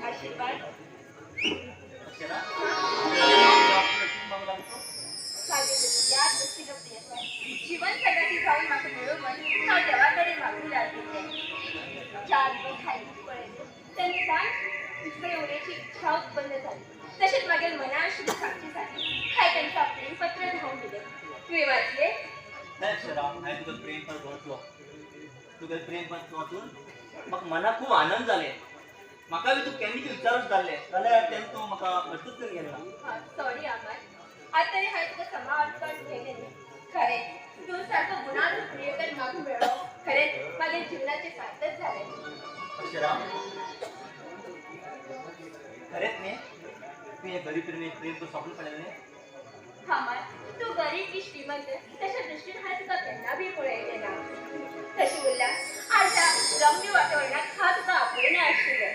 आशीर्वाद. जीवन संगाती जावन म्हाका मेळूं म्हण हांव देवा कडेन मागूं लागिल्लें. चार दिवस हांवें पळयलें तेन्ना सावन तुजे कडेन उलोवची इच्छा उत्पन्न जाली. तशेंच मागीर मना आशिल्ली सांगची जाली. हांवें तांकां प्रेमपत्र धाडून दिलें. तुवें वाचलें? नाही अक्षरा, हांवें तुका प्रेमपत्र वाचलो. तुगेलें प्रेमपत्र वाचून म्हाका मनाक खूब आनंद जाले. म्हाका बी तूं केन्ना विचारूच जाल्लें जाल्यार तेन्ना तूं म्हाका प्रस्तूत करून गेलें ना. हा, सॉरी अमर. आतां तरी हांवें तुका समा अटकण केलें न्ही. खरें, तूं सारको गुणाचो प्रियकर म्हाका मेळ्ळो. खरेंच म्हागे जिवनाचें सार्थक जालें. अक्षरा, खरेंच न्ही, तूं हें गरीब प्रेम प्रेम तूं स्वप्न पडलें न्ही? अमर, तूं गरीब की श्रीमंत तशा दृष्टीन हांवें तुका केन्ना बी पळयलें ना. तशें उरल्यार आज ह्या रम्य वातावरणाक हांव तुका आपयना आशिल्लें.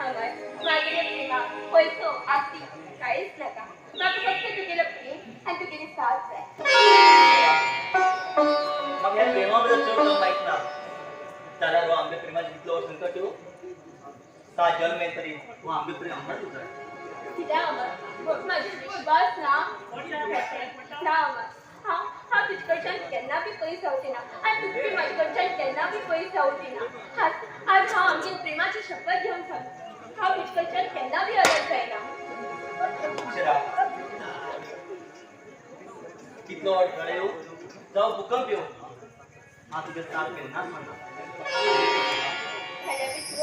अमर, मागीर प्रेमाक पयसो आस्ती कांयच नाका. म्हाका फक्त तुगेलो प्रेम आनी तुगेली साथ जाय. म्हाका ह्या प्रेमा बद्दल चड तुका माहीत ना. जाल्यार हो आमगे प्रेमाचे कितलो वर्स संकट येवं, सात जल्म मेळ तरी हो आमगे प्रेम अमरच जाय. कित्याक अमर, म्हाजेर विश्वास ना? ना अमर, हांव हांव तुजे कडच्यान केन्ना बी पयस जावचें ना आनी तूं बी म्हाजे कडच्यान केन्ना बी पयस जावची ना. आज आज हांव आमगे प्रेमाची शपथ घेवन सांगता, हांव तुजे कडच्यान केन्ना बी अलग जायना. अक्षरा, कितलो अडथळे येवं जावं भूकंप येवं, हांव तुगे साथ केन्नाच सोडना. I love you too,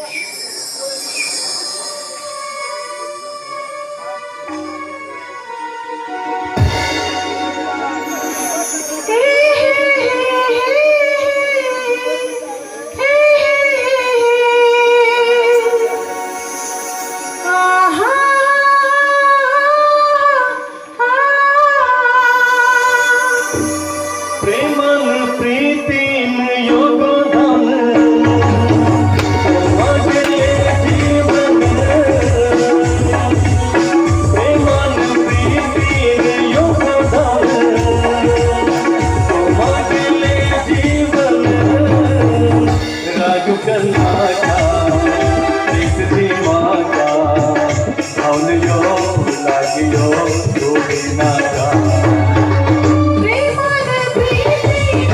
Amar. प्रेमान प्रीतीन योगदान माझे जीवन, प्रेमान प्रीतीन योगदान माझे जीवन. राजू कन्नाटा प्रीत माझा धावन यो लागियो तू नाका. प्रेमान प्रीतीन.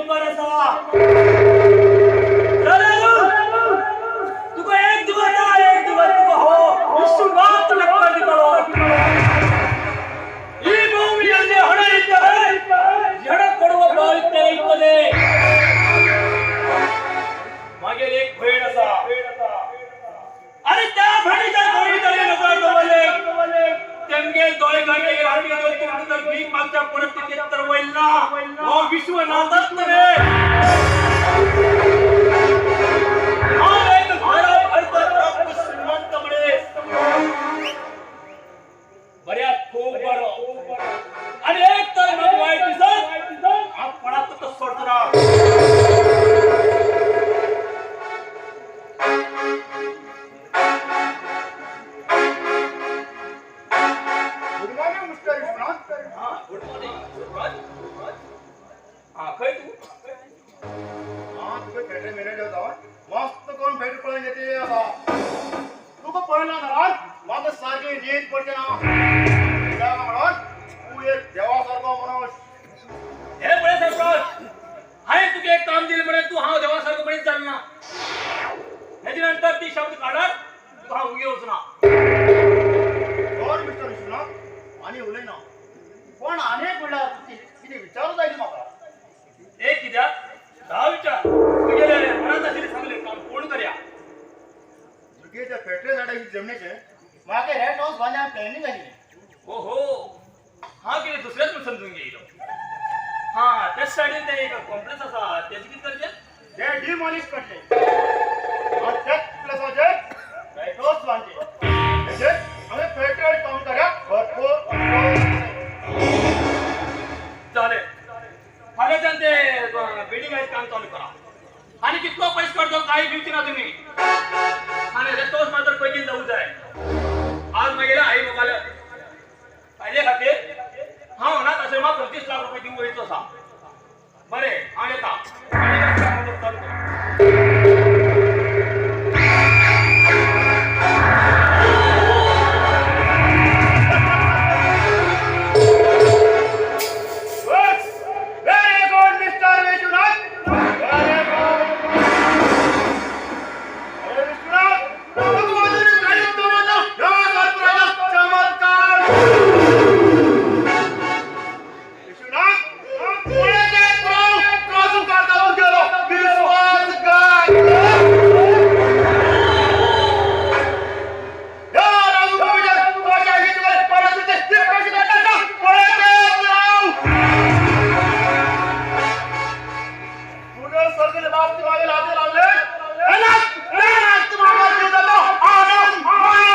खबर आसा. तुका एक दिवस ना, एक दिवस तुका हो विश्वनाथ टक्कर दितलो. ಈ ಭೂಮಿಯಲ್ಲಿ ಹಣ ಇದ್ದರೆ ಹೆಣ ಕೊಡುವ ಬಾಳಿಕೆ ಇರ್ತದೆ. मागेल एक भयण आसा आणि त्या भयणीच्या दोळी नजर दवरले तेमगेल दोळे घाटे राती तर भीक मागच्या परिस्थितीत तर होईल ना हो विश्वनाथच नव्हे. हा एक खरा अर्थ श्रीमंत मनीस बऱ्यात खूप बरो आणि एक तर मग वाईट दिसत हांव कोणाक तो सोडतो ना. Good morning mister Vishwanath. हा, गुड मॉर्निंग सुरज. हा, खंय तूं? हांव तुका फॅक्टरी मॅनेजर जावन मस्त करून फॅक्टरी पळोवन घेतली आसा. तुका पळयला जाल्यार म्हाका सारकी न्हीद पडची ना. कित्याक म्हणून तूं एक देवा सारको मनीस. हे पळय सरप्राज, हांवें तुका एक काम दिलें म्हणून तूं हांव देवा सारको मनीस जालें ना. हेजे नंतर ती शब्द काडत तुका हांव उगी वचना. सॉरी मिस्टर विश्वनाथ, आनी उलयना पण आनी म्हणल्यार कितें विचारूं जाय म्हाका. एक कित्याक धा विचार तुगेले मनात आशिल्लें सांगलें काम पूर्ण करया. तुगे त्या फॅक्टरी सायडाची जमनीचे म्हाका रेस्ट हावस बांदल्या प्लॅनिंग आशिल्लें. हो हो, हांव कितें दुसरेंच म्हूण समजून घेयलो. हा, त्याच सायडीन तें एक कॉम्प्लेक्स आसा तेजें कितें करचें? ते डिमॉलिश करचें आनी त्याच प्लेसाचेर रेस्ट हावस बांदचें. तेजेर आमी फॅक्टरी काम करया भरपूर. चालेल, फाल्यांच्यान ते बिल्डिंग काम चालू करा आणि कितलो पैसे करतो काही दिवची ना तुम्ही. आणि रेस्ट हाऊस मात्र बेगीन जाऊ जाय. आज मागेले आई मोबायल ताजे खातीर हांव अनाथ आश्रमाक 25 लाख रुपये दिवंक वयचो आसा. बरें, हांव येता. चालू करा. Very good mister Vishwanath, very good. अरे विश्वनाथ, तुका म्हजेर काळीज दवरना ह्या सरप्रायजा चमत्कार. विश्वनाथ, पळय ते त्रास काडता गेलो विश्वासघात. ह्या राजू भूमीचेर कशें कितें परिस्थिती ती कशी काडटा पळय ते राव. तुगे सगळे बाबती मागे लाते लागले. म्हाका जीव जाता आनंद माय.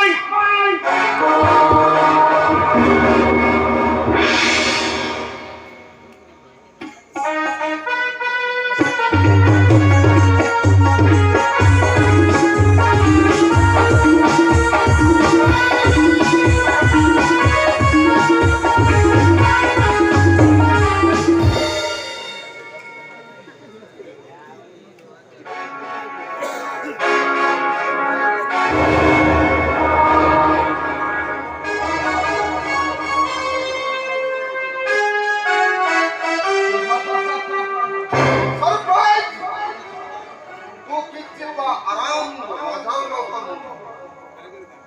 सरप्राईज! तू किती आराम राजावर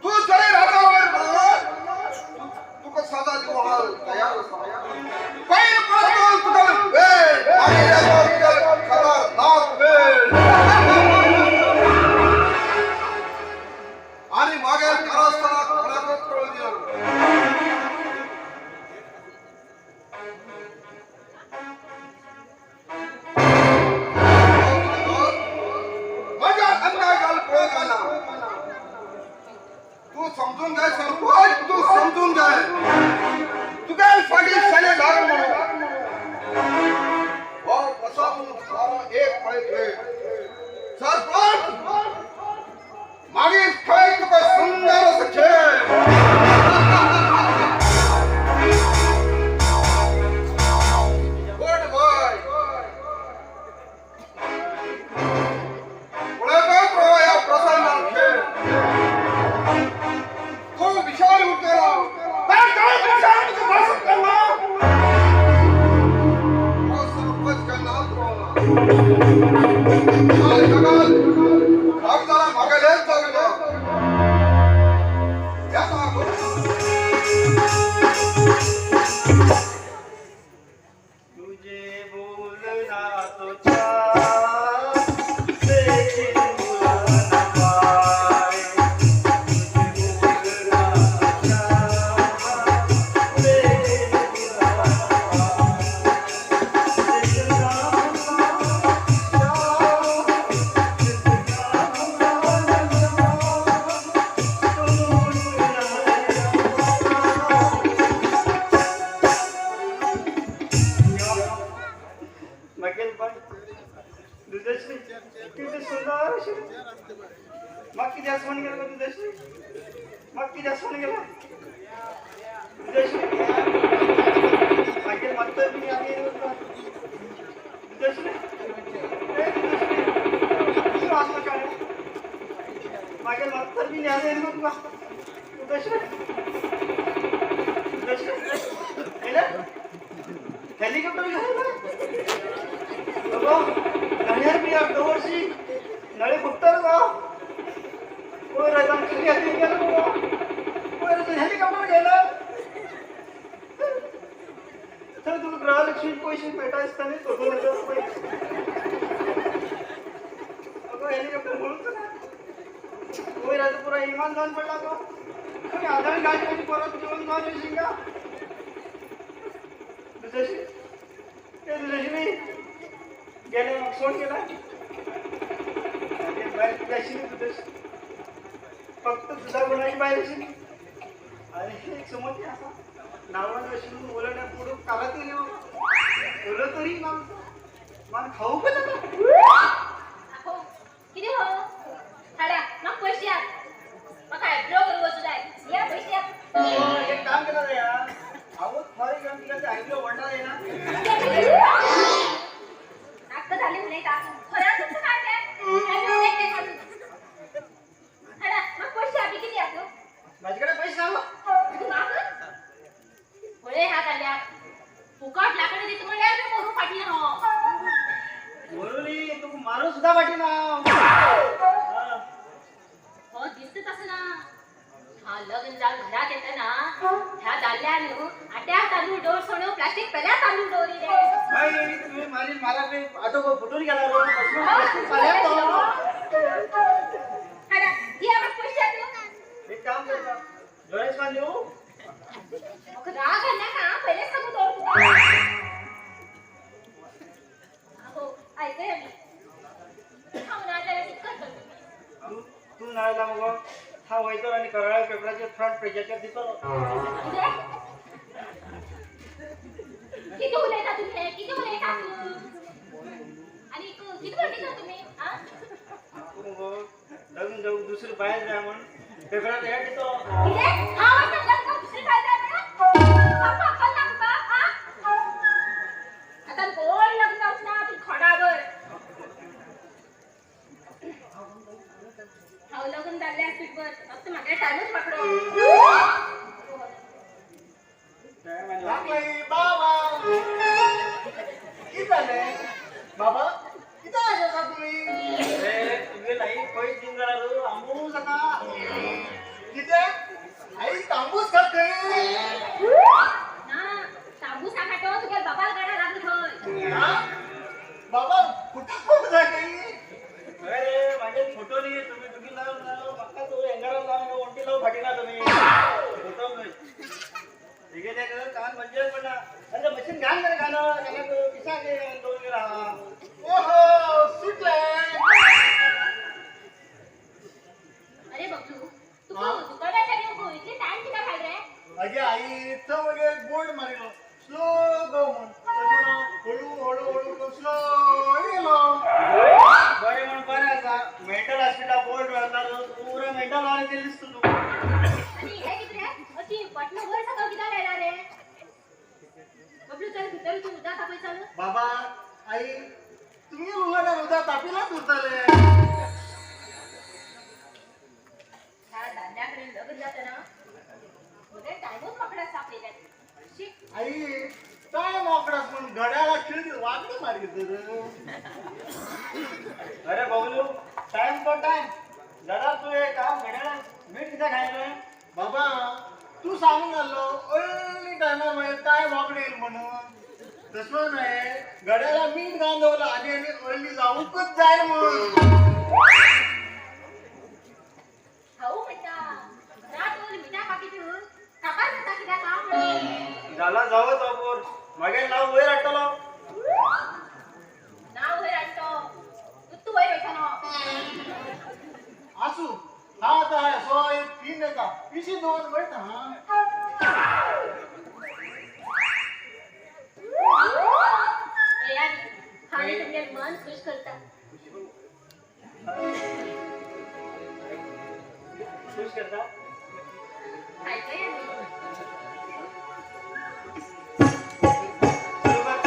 तू जरी राजावर तुका सदा दिवहाल तयार आसा. पयर पळोवन तुका वेळ मागीर तुका खतरनाक वेळ आणि मागीर कारस्थानाक कोणाकच कळून येना. माझ्या अन्याय घाल पळोवंक आयला. तूं समजून घे सरपंच, तूं समजून घे. तुगे फाटीं सगळे लाग म्हणून हो प्रसंग सारो एक पळय घे सरपंच. मागीर खंय तुका सुंदर असो खेळ. गुड बॉय, पळयत राव ह्या प्रसंगान खेळ. तूं विशाल उरतलो. काय काय प्रशांत तुका भाशण करना. हो सरपंच काय नाच रावना. काल कागदाला मागायलाच लागलो. या मागं. तुझे बोलना तो चाह, लेकिन बुला न पाए. तुझे बोलना तो चाहा, लेकिन बुला न पाए. जितना चाहो, जितना चाहो, तुम मागेल पण दुधाशी किती सुंदर अशी. मग किती आसमान गेला का दुधाशी? मग किती आसमान गेला दुधाशी? मागेल मागतं मी आधी दुधाशी. ए दुधाशी, तू आसमान काय मागेल मागतं मी आधी तुला दुधाशी. दुधाशी हेलिकॉप्टर घालला बाबा. नळ्यार बी दवर्षी नळे फुटतात का? कोण राजा खाली हाती गेलं बाबा? कोण राजा हेलिकॉप्टर गेलं? तर तुला गृहलक्ष्मी पैसे भेटा असताना 2000 रुपये. अगं, हेलिकॉप्टर म्हणून ना कोण राजा पुरा इमान जाऊन पडला गो. तुम्ही आधार गाडी आणि परत जेवण जाऊन येशील का दुसऱ्याशी? ते दुसऱ्याशी गेले मग सोड गेला बाहेर. तुझ्याशी तुझ्याशी फक्त तुझा गुणाची बाहेर अशी. अरे, एक सुमती असा नावानं अशी बोलण्या पुढं काढत गेले बाबा. बोललं तरी मान मान खाऊ पण नका. हो, किती हो? हाडा मग पैसे आत. मग आयब्रो करू वचू जाय या पैसे आत. एक काम केलं रे यार. अहो, थोडी काम केलं ते आयब्रो वडणार आहे ना. नाटकं झाली उलयता. खरं तुमचं काय ते आयब्रो ते घालून. हाडा मग पैसे आबी किती आत? माझ्याकडे पैसे आलो. पळय ह्या जाल्यार फुकट लाकडां दिता म्हणल्यार बी मरूं फाटी हो. म्हणून तुका मारू सुद्धा वाटी ना. हो, दिसता तसं ना. हा लग्न जावन घरात येतना ह्या दादल्यान न्हू आट्याक तांदूळ दवर सोडून प्लास्टीक पेल्या तांदूळ दवरिले. बाई, तुम्ही मारील मला. बी ऑटो फुटून गेला रो. बसून पाल्यात तो. हाडा दिया म्हाका पयशे आतां. एक काम करता, डोळेस मान देऊ. म्हाका राग नाका, पयलेच सांगू दवर तुका. हो, आयकया मी. हांव ना जाल्यार कितें करतलो तुमी? तू तू नाळला मग हा वैतर आणि कराळ पेपराचे फ्रंट पेजाचेर दिसलो. कितें? कितें उलयता तुमी? कितें उलयता तूं? आनी कितें म्हणटा तुमी आ? तू मगो लग्न जाऊ दुसरी बायल जाय म्हणून पेपरात ऍड दितो. कितें? हांव आतां लग्न दुसरी बायल जाय म्हणून? बाप्पा, अक्कल ना तुका आ? आतां कोण लग्न जावचें ना तूं खोडाभर. हांव लग्न जाल्लें आसत बर फक्त म्हागे टायमूच वांकडो. लागले बाबा. किती झाले बाबा? किती आशा तुम्ही? अरे, तुगे लाई पैसे दिन जरा आंबूस आता. किती आई तांबूस खाते? ना, तांबूस आहा तो तुगे बाबाल गाडा लागलो थंय. हा? बाबा, कुठं जाय? अरे, माझे फोटो नाही. तुम्ही तुगी लावून लाव म्हाका. तू हेंगराक लावून वण्टी लावून फाटी ना तुम्ही फोटो. ठीक आहे, कान म्हणजे पण. अरे, मशीन घाल रे, घाल कानात पिसा घे दोन गेला. ओहो, सुटले. अरे बबलू, तुका दुकानाच्या येवंक इतले टायम कित्याक घाल रे? अगे आई, इथं मगे बोर्ड मारिलो स्लो गो म्हणून. हळू हळू हळू स्लो गेलो. बरे म्हणून बरें आसा. मेंटल हॉस्पिटल बोर्ड घालता, पुरा मेंटल हॉस्पिटल दिसतो तू. आनी हे कितें रे, अशी बटनां वयर सकयल कित्याक लायला रे? बबलू, चल भितर, तूं उदक तापय, चल. बाबा, आई, तुम्ही उलट उद्या तापीलाच उरतले. ह्या दादल्या कडेन लग्न जातना म्हगे टायमूच वांकडो आसा आपल्याच्यान. शी. आई. टायम ऑकडास म्हणून घड्याळा खिळकी वागडी मारी. अरे बबलू, टाइम तो टाइम. जरा तू हे काम घड्याळा मीठ कित्याक घायलोय? बाबा, तू सांगून आलो अर्ली टायमार मागीर टायम ऑकडे येईल म्हणून. तसं नाही, घड्याला मीठ गांधवलं आणि आणि अर्ली जाऊकच जाय म्हणून. हाऊ म्हणता, घरात दोन मिठा पाकिट काबार जाता कित्याक हा म्हणून. झाला जावं तो पोर, मागीर नाव वयर हाडटलो. नाव वयर हाडटो, तू वयर वयता. आसू, हा आता सो एक तीन येता पिशी दोन वयता. हा. हांवें तुमगेलें मन खुश करता. खुश करता. आयकय. सुरू कर.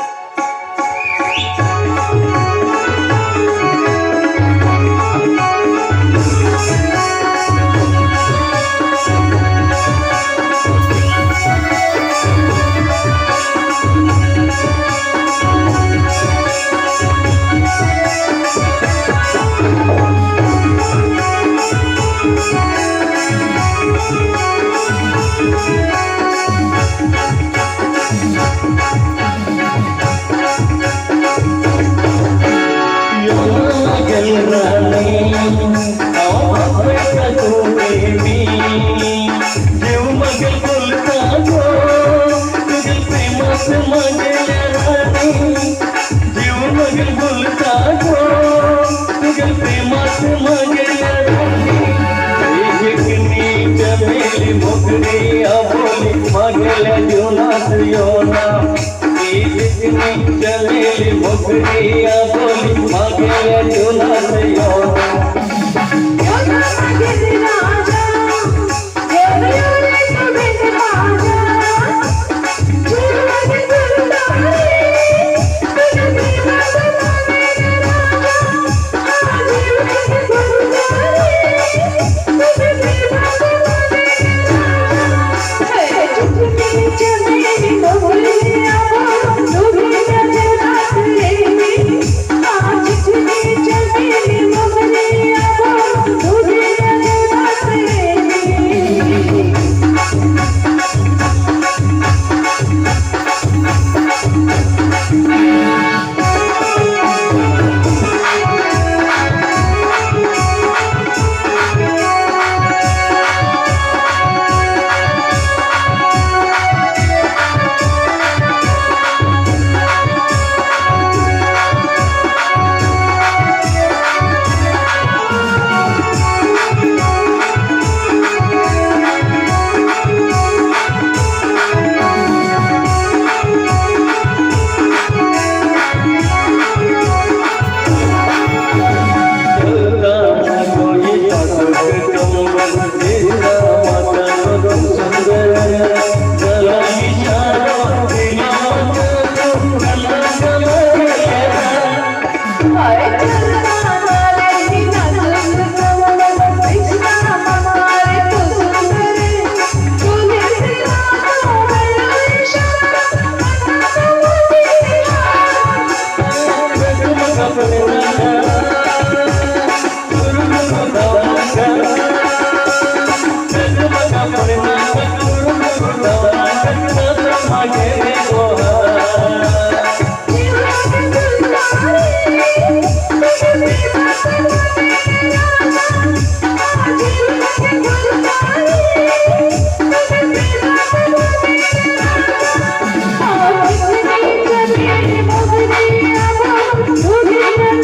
जीव मगल फुलता गो तुझ्या प्रेमात मागल्या राणी. जीव मगल फुलता गो तुझ्या प्रेमात मागल्या राणी. चमेली मोगरी अबोली मागल्या जीवनात योना. चमेली मोगरी अबोली मागल्या जीवनात योना. Oh,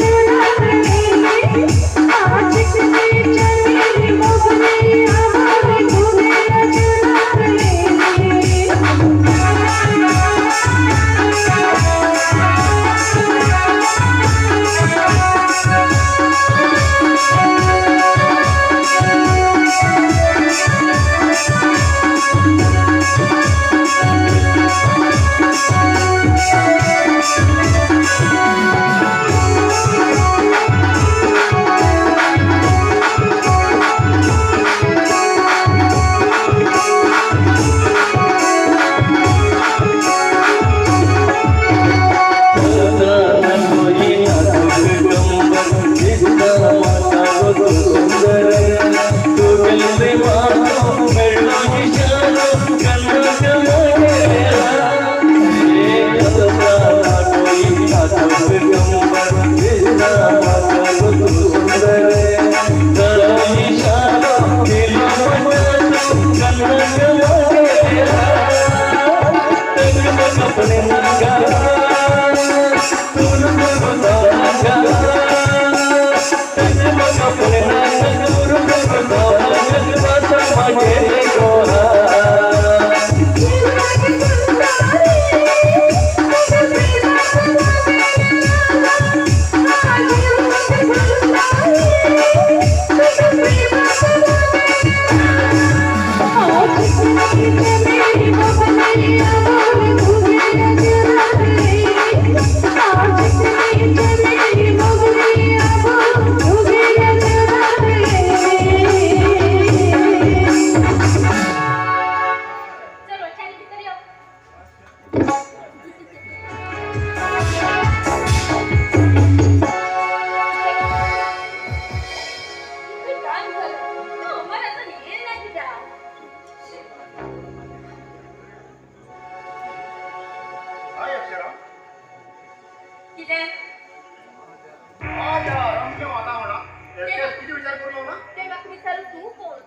एकट्याच किती विचार करू ना. ते म्हाका विचारू तूं कोण?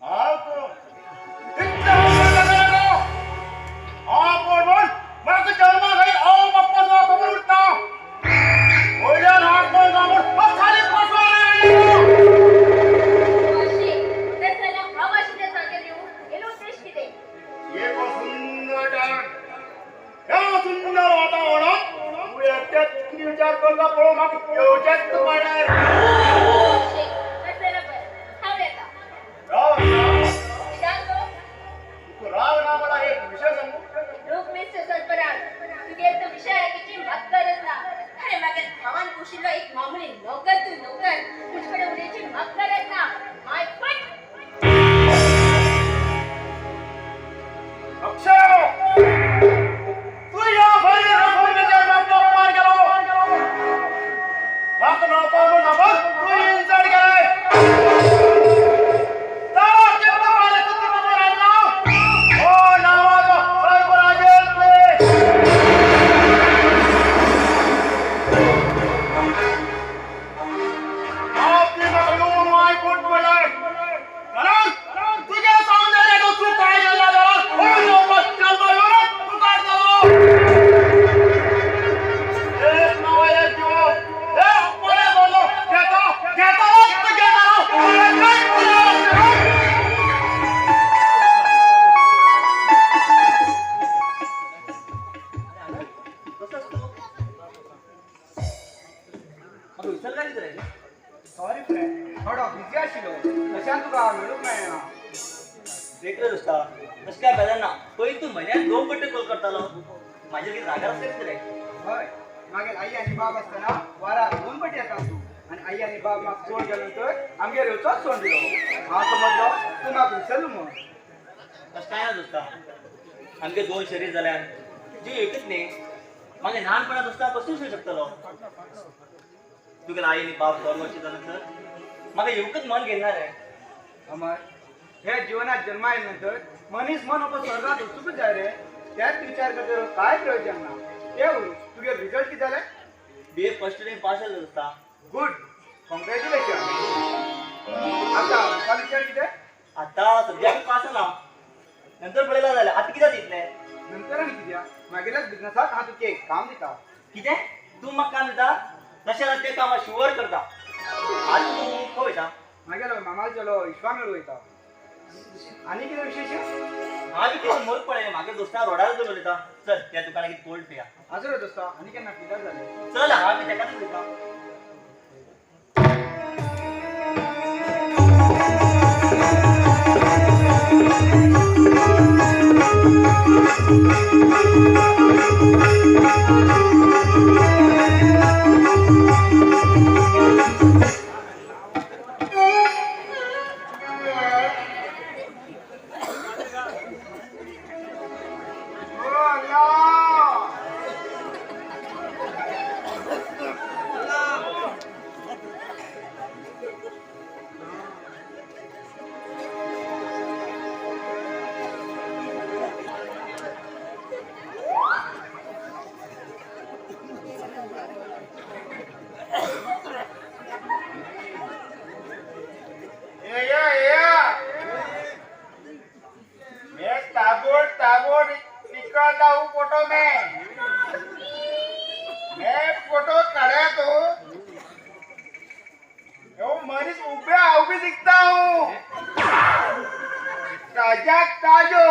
हांव कोण? इतलें उलोवंक नाका नको. हांव कोण म्हूण म्हाका जल्माक घाली हांव बाप्पा सुद्दां खबर उरता. वयल्यान हांव कोण काय म्हूण हांव खाली पोटो. तूं अशी तशें जाल्यार हांव आशिल्ल्या जाग्यार येवंक तुगेलो उद्देश कितें? एक सुंदर टायम, ह्या सुंदर वातावरणात तूं एकट्याच कितें विचार करता पळोवंक म्हाका येवचेंच पडलें. अशें, तशें जाल्यार बरें, हांव येता. राव ना. कित्याक गो? तुका राग ना मला एक विशय सांगू. लोक मिस्टर सरपराज, तुगेल तो विशयाची म्हाका गरज ना. अरे मागीर भावान पोशिल्लो एक मामुली नोकर तूं, नोकर. तुजे कडेन उलोवची म्हाका गरज ना. माय फट. अक्षय, तू या भरी रघुवीर बाप्पा अपमान केलो. म्हाका नको म्हूण सांगून तूं इन्सल्ट केलें. तारा चित्त मारे तुझं खबर आयला. ओ नावाचो सरपराजेर तुवें. आपली म्हाका येवन माय फूट पडलाय. कारण तुज्या सौंदर्याचो तूं काय केला जाल्यार हो जन्म येवनच तूं काय जालो. एक नाव एक जीव हे अपमाने बोललो घेतो घेतालोच तू घेतालो. तुला काय तुला. कसं असतो? म्हाका विसरला काय रे? सॉरी फ्रेंड, थोडो बिझी आशिल्लो, तशान तुका मेळूंक मेळना. देख रे दोस्ता, तशें काय बेजार ना. पयलीं तूं म्हयन्याक दोन पट्टे कॉल करतालो. म्हाजेर कितें रागार आसलें कितें रे? हय, मागीर आई आनी बाब आसतना वाराक दोन पटी येता तूं आनी आई आनी बाब म्हाका चोड गेलो नंतर आमगेर येवचोच सोड दिलो. हांव समजलो तूं म्हाका विसरलो म्हूण. तशें काय ना दोस्ता, आमगे दोन शरीर जाल्यार जीव एकच न्ही. मागीर ल्हानपणा दोस्ता कसो विसरूं शकतलो? तुगेलो आई आनी बाप 2 वर्सां जाल्या नंतर म्हाका येवंकच मन घेयना रे. अमर, हे जीवनात जन्मा आयले नंतर मनीस मन ओपो स्वर्गात वचूंकच जाय रे. त्याच विचार करता काय प्रयोजन ना. ते उरूं, तुगे रिजल्ट कितें जालें? बीए फर्स्ट टायम पास जालो दोस्ता. Good, congratulation. आता मुखार विचार कितें? आतां सद्याक पास जाला, नंतर पळयला जाल्यार. आतां कित्याक इतलें? नंतर आनी कित्याक, मागीरच बिझनसाक हांव तुका एक काम दिता. कितें, तूं म्हाका काम दिता? तशें जाल्यार तें काम हांव शुवर करता. आतां तूं खंय वयता? मागीर मामालो चलो विश्वा मेळूं वयता. आनी कितें विशेश? हांव बी कितें मोर पळय, म्हागे दोस्ता रोडार दोन उलयता. चल, त्या दुकानार कितें कोल्ड पिया. आसूं रे दोस्ता, आनी केन्ना पिल्यार जालें. चल, हांव बी तेकाच उलयता. ओ अल्लाह! या या, मैं ताबोड़ ताबोड़ निकलता हूँ फोटो में. मैं फोटो काढ़ा तो वो मरीज उबे आऊ भी दिखता हूँ, ताजा ताजो.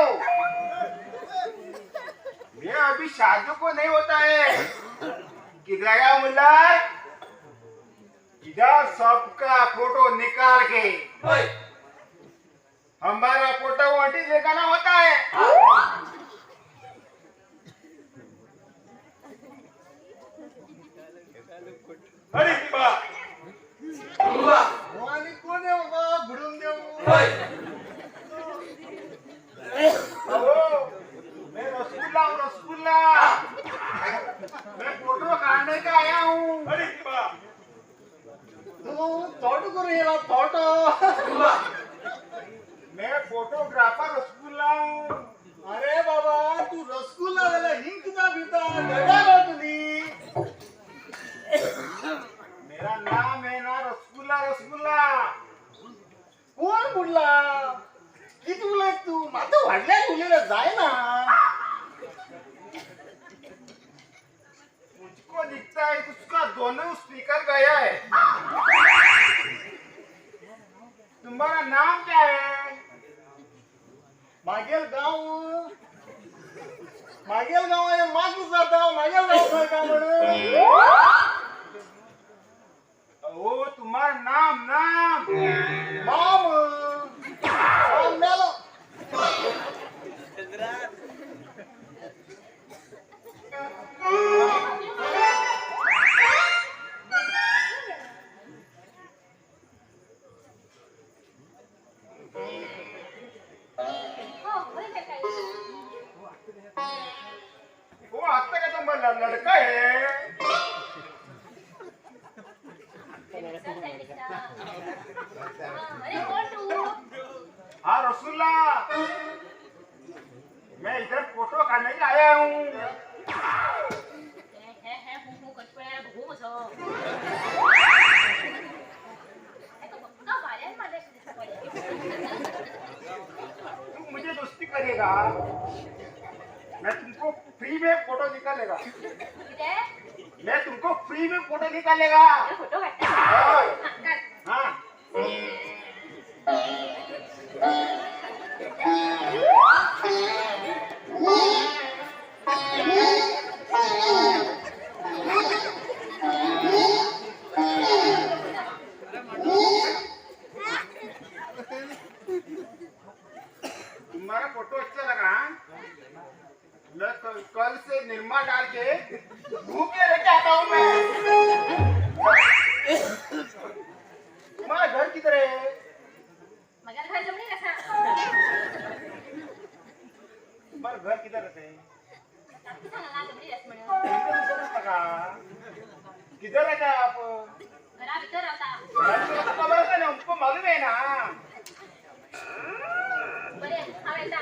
मैं अभी शादी को नहीं होता है. किधर गया मुल्ला? इधर सबका फोटो निकाल के हमारा फोटो वंटी लगाना होता है. अरे बा बा. आणि कोण आहे बाबा घडून देऊ? अहो, मैं रसगुल्ला हूँ, रसगुल्ला. मैं फोटो काटने का आया हूँ. अरे बा. तू थोटो करून येला थोटो. मैं फोटोग्राफर रसगुल्ला हूँ. अरे बाबा, तू रसगुल्ला जाल्यार हिंग कित्याक भिता गड्या तुली. मेरा नाम है ना रसगुल्ला. फाटल्यान उलयलं जायना. मुझको दिखता है उसका दोनों स्पीकर गया है. तुम्हारा नाम क्या है? मागेल गांव, मागेल गांव आहे. माग विचारता मागेल गांव खंय काय म्हणून. ओ, तुम्हारा नाम नाम. माम माम मेलो. हो, बरं काय. वो आता का तुम्हारा लड़का है? अरे, कोण तू? हाँ रसुल्ला, मैं इधर फोटो खाने ही आया हूँ. हे हे हू हू करता पळय, भोगू म्हजो. हेका बक्का वाऱ्यान मारल्याशें दिसता पळय. तू मुझे दोस्ती करेगा, मैं तुमको फ्री में फोटो निकालेगा. कितें? मैं तुमको फ्री में फोटो निकालेगा. फोटो काडटा? हय. हा, काड. हाँ. तुम्हारा फोटो अच्छा लगा, हाँ? मैं कल से निरमा डाल के धूप में लेके आता हूँ मैं. तुम्हारा घर किधर है? म्हज्या घर जमनी आसा. तुम्हारा घर किधर है? सामकें सांगलां जमनीर आसा म्हणून. लगा किधर रहता है आप? घरा भितर रावता. खबर है ना, हमको मालूम है ना. बरें, हांव येता.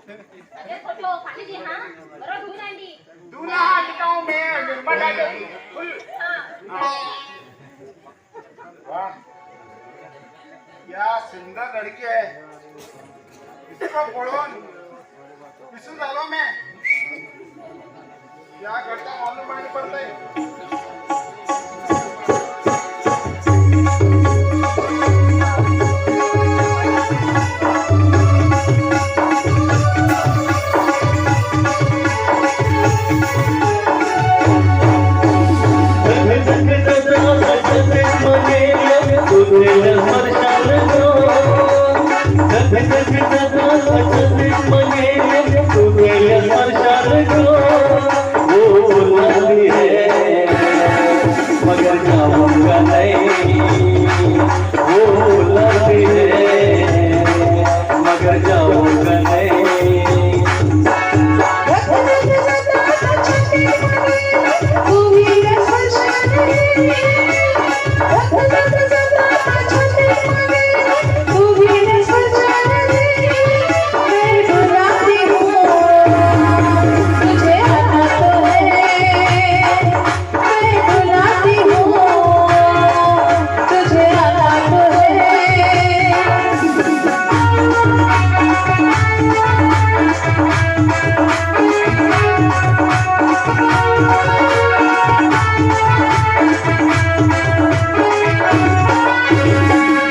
म्हजे फोटो फाल्यां दी हा, बरो धुवून हाड दी. दूल्हा दिखता हूँ मैं निरमा डाल के फुल. हा. वाह, क्या सुंदर लड़की है. इसको पळोवन पिसून झालो मैं. क्या करता मालूम नहीं पड़ता है. धक धक धक मगेल्या तुझेल्या स्पर्शान गो. धक धक धक मगेल्या तुझेल्या स्पर्शान गो. वो बुलाती है मगर जाऊंगा नहीं. वो बुलाती है मगर जाऊंगा नहीं. धक धक जाता छाती तुझ्या स्पर्शाने. धक धक जाता छाती तुझ्या स्पर्शाने. मैं बुलाती हूँ, तुझे आना तो है. मैं बुलाती हूँ, तुझे आना तो है.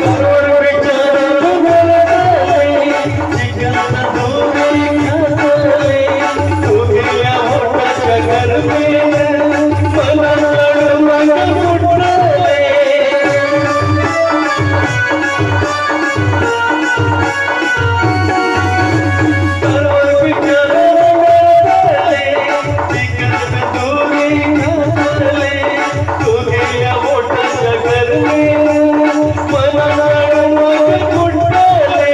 करोड विचार घोळले, जिगरात दोरे घातले, तुझ्या ओठाच्या गरमेनं मला मन फुटले. करोड विचार घोळले, जिगरात दोरे घातले, तुझ्या ओठाच्या गरमेनं मला मन फुटले.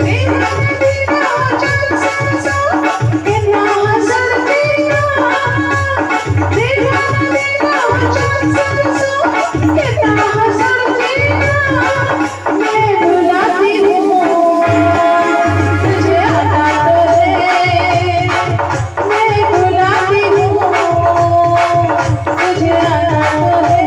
दिना दिना चंसा कितना हसरतीना. दिना दिना चंसा कितना हसरतीना. मैं बुलाती हूँ, तुझे आता तो है. मैं बुलाती हूँ, तुझे आता तो है.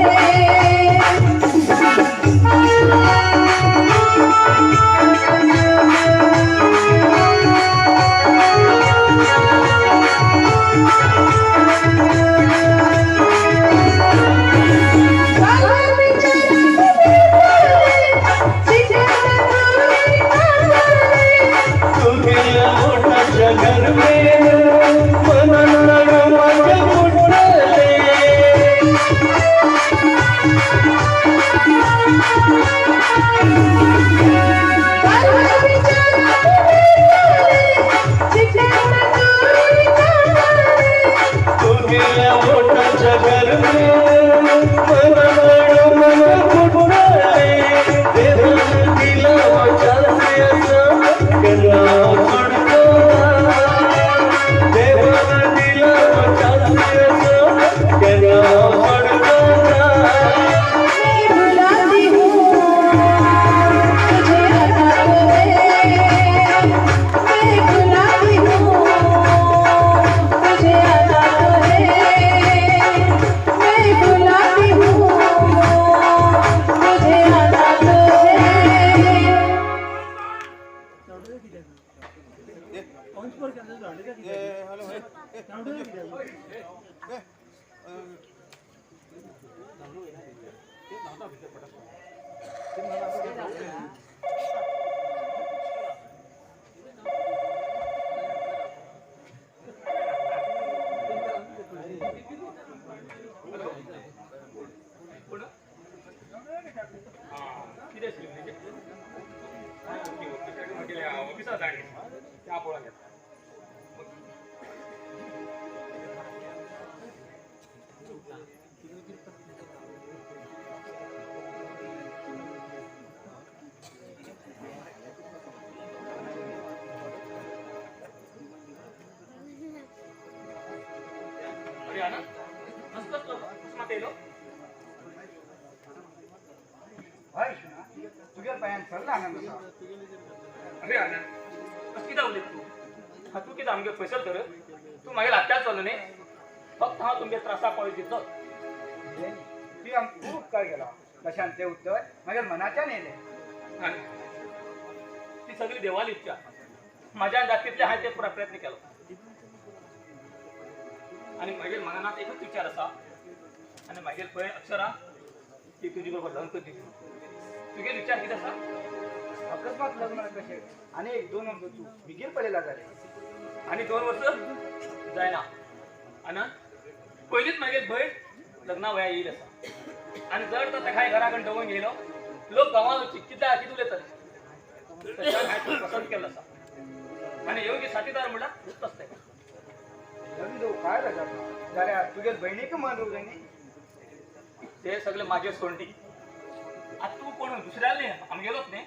हॅलो, कोण? हां, कितें आशिल्लें म्हणजे? ओके ओके, ताका म्हगेल्या ऑफिसांत जाय त्या पळोवंक येता. अरे आनंद, मस्त कसलो कसो मात येयलो? हय इश्णा, तुगेल्या पांयान सगळो आनंद आसा. अरे आनंद, अशें कित्याक उलयता तूं? हा, तूं कितें आमगेर फैसल तर? तूं मागीर लागच्यान चल्लो न्ही, फक्त हांव तुमगे त्रासा पळय दितलोच. तुवें आमकां खूब उपकार केला. तशान तें उत्तर मागीर मनाच्यान येयलें. आनी ती सगळी देवाली इच्छा. म्हाज्यान जाता तितले हांवें ते पुराय प्रयत्न केलो. आनी मागीर मनांत एकूच विचार आसा, आनी मागीर पळय अक्षरा, ती तुजे बरोबर लग्न करची. तुगेलो विचार कितें आसा? अकस्मात लग्न कशें? आनी एक दोन वर्सां तूं बेगीन पळयला जालें. आनी 2 वर्सां जायना आनंद, पयलींच मागीर भयण लग्ना वया येईल आसा. आनी जर तर ताका घरा कडेन दवरून घेयलो, लोक गांवांत कितें कितें उलयतले. तशें हांवें पसंत केल्लो आसा. आनी योग्य साथीदार म्हणल्यार तूंच आसता. लग्न जावं काय बेजार ना जाल्यार तुगेले भयणीक मन रोवंक जाय न्ही. ते सगळे म्हाजे सोंटी. आतां तूं कोण दुसऱ्याले न्ही, आमगेलोच न्ही.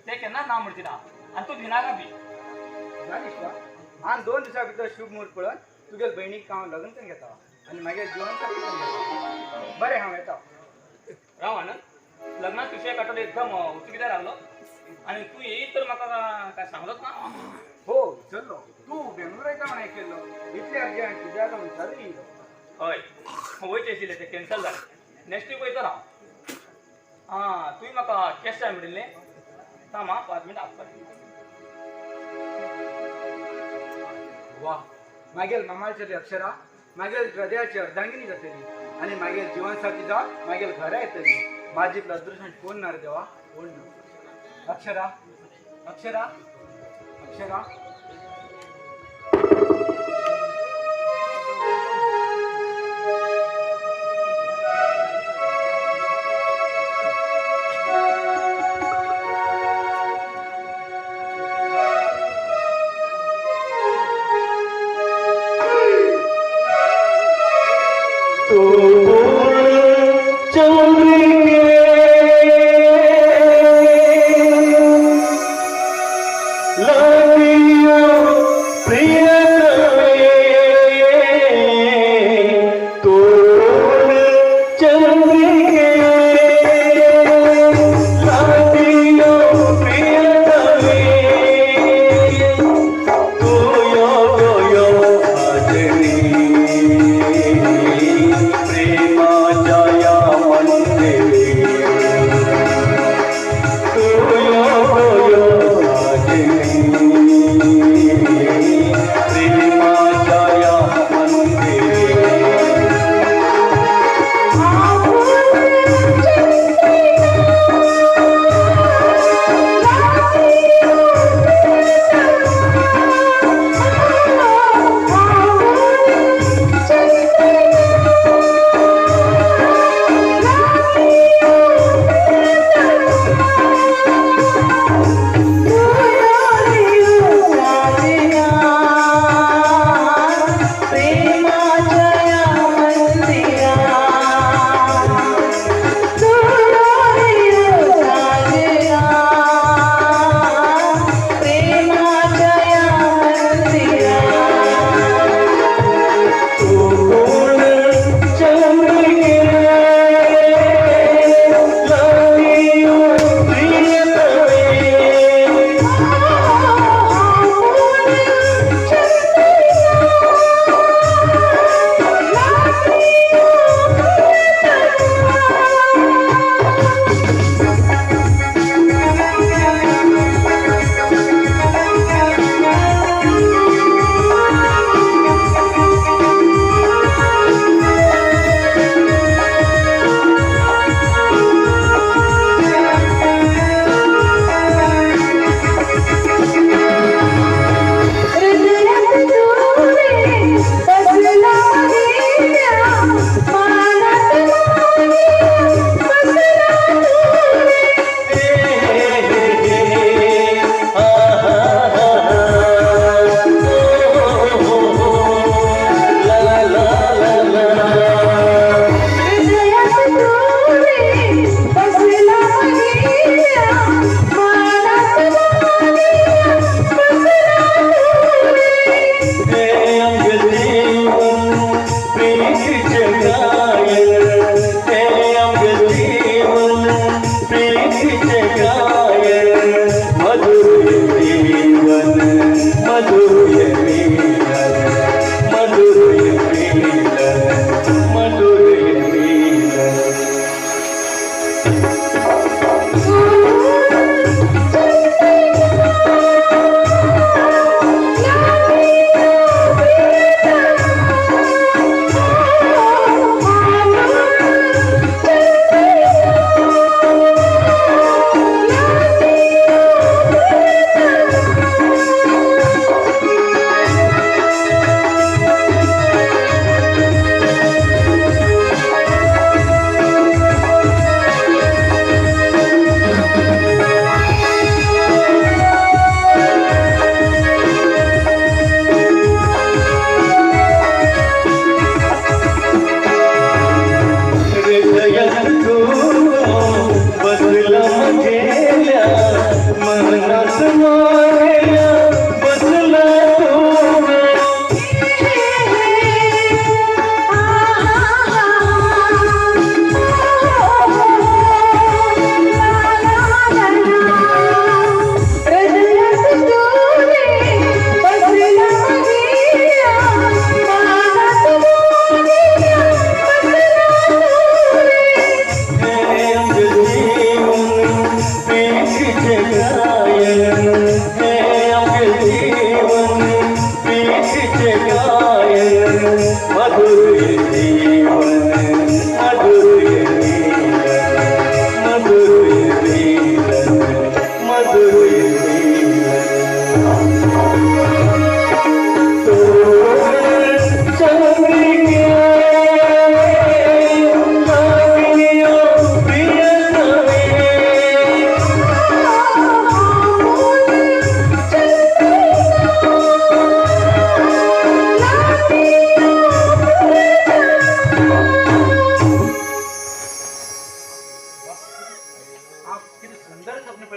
ते केन्नाच ना म्हणची ना, आनी तूं भिनाका बी. जालें इश्टा, आनी 2 दिसां भितर शुभ म्हूर्त पळोवन तुगेले भयणीक हांव लग्न करून घेता आनी मागीर जिवन साथी करून घेता. बरें, हांव येता. राव आनंद, लग्नाक विशय काडटलो एकदम उचू कित्याक लागलो? आनी तूं येयत तर म्हाका काय सांगलोच ना. हो, विसरलो. तूं बेंगलोर येता म्हण आयकिल्लो. इतले अर्जंट तुज्या आतां विचारूय येयलो. हय, वयचें आशिल्लें तें कॅन्सल जालें. नेक्स्ट वीक वयतलो हांव. आं, तुवें म्हाका कॅश जाय म्हणिल्लें. थांब आं, 5 मिनटां आसपाक. वा, मागीर मामाची अक्षरा मागीर हृदयाची अर्धांगिनी जातली आनी मागीर जिवनसाथी जावन मागीर घरा येतली. म्हाजी अदृश्ट कोण ना रे देवा, कोण ना. अक्षरा, अक्षरा, अक्षरा. तू पूर्ण चंद्रिके लागियो प्रियतमे, तू पूर्ण चंद्रिके लागियो प्रियतमे, तू यो यो अजनी प्रेमाच्या या मंदिरात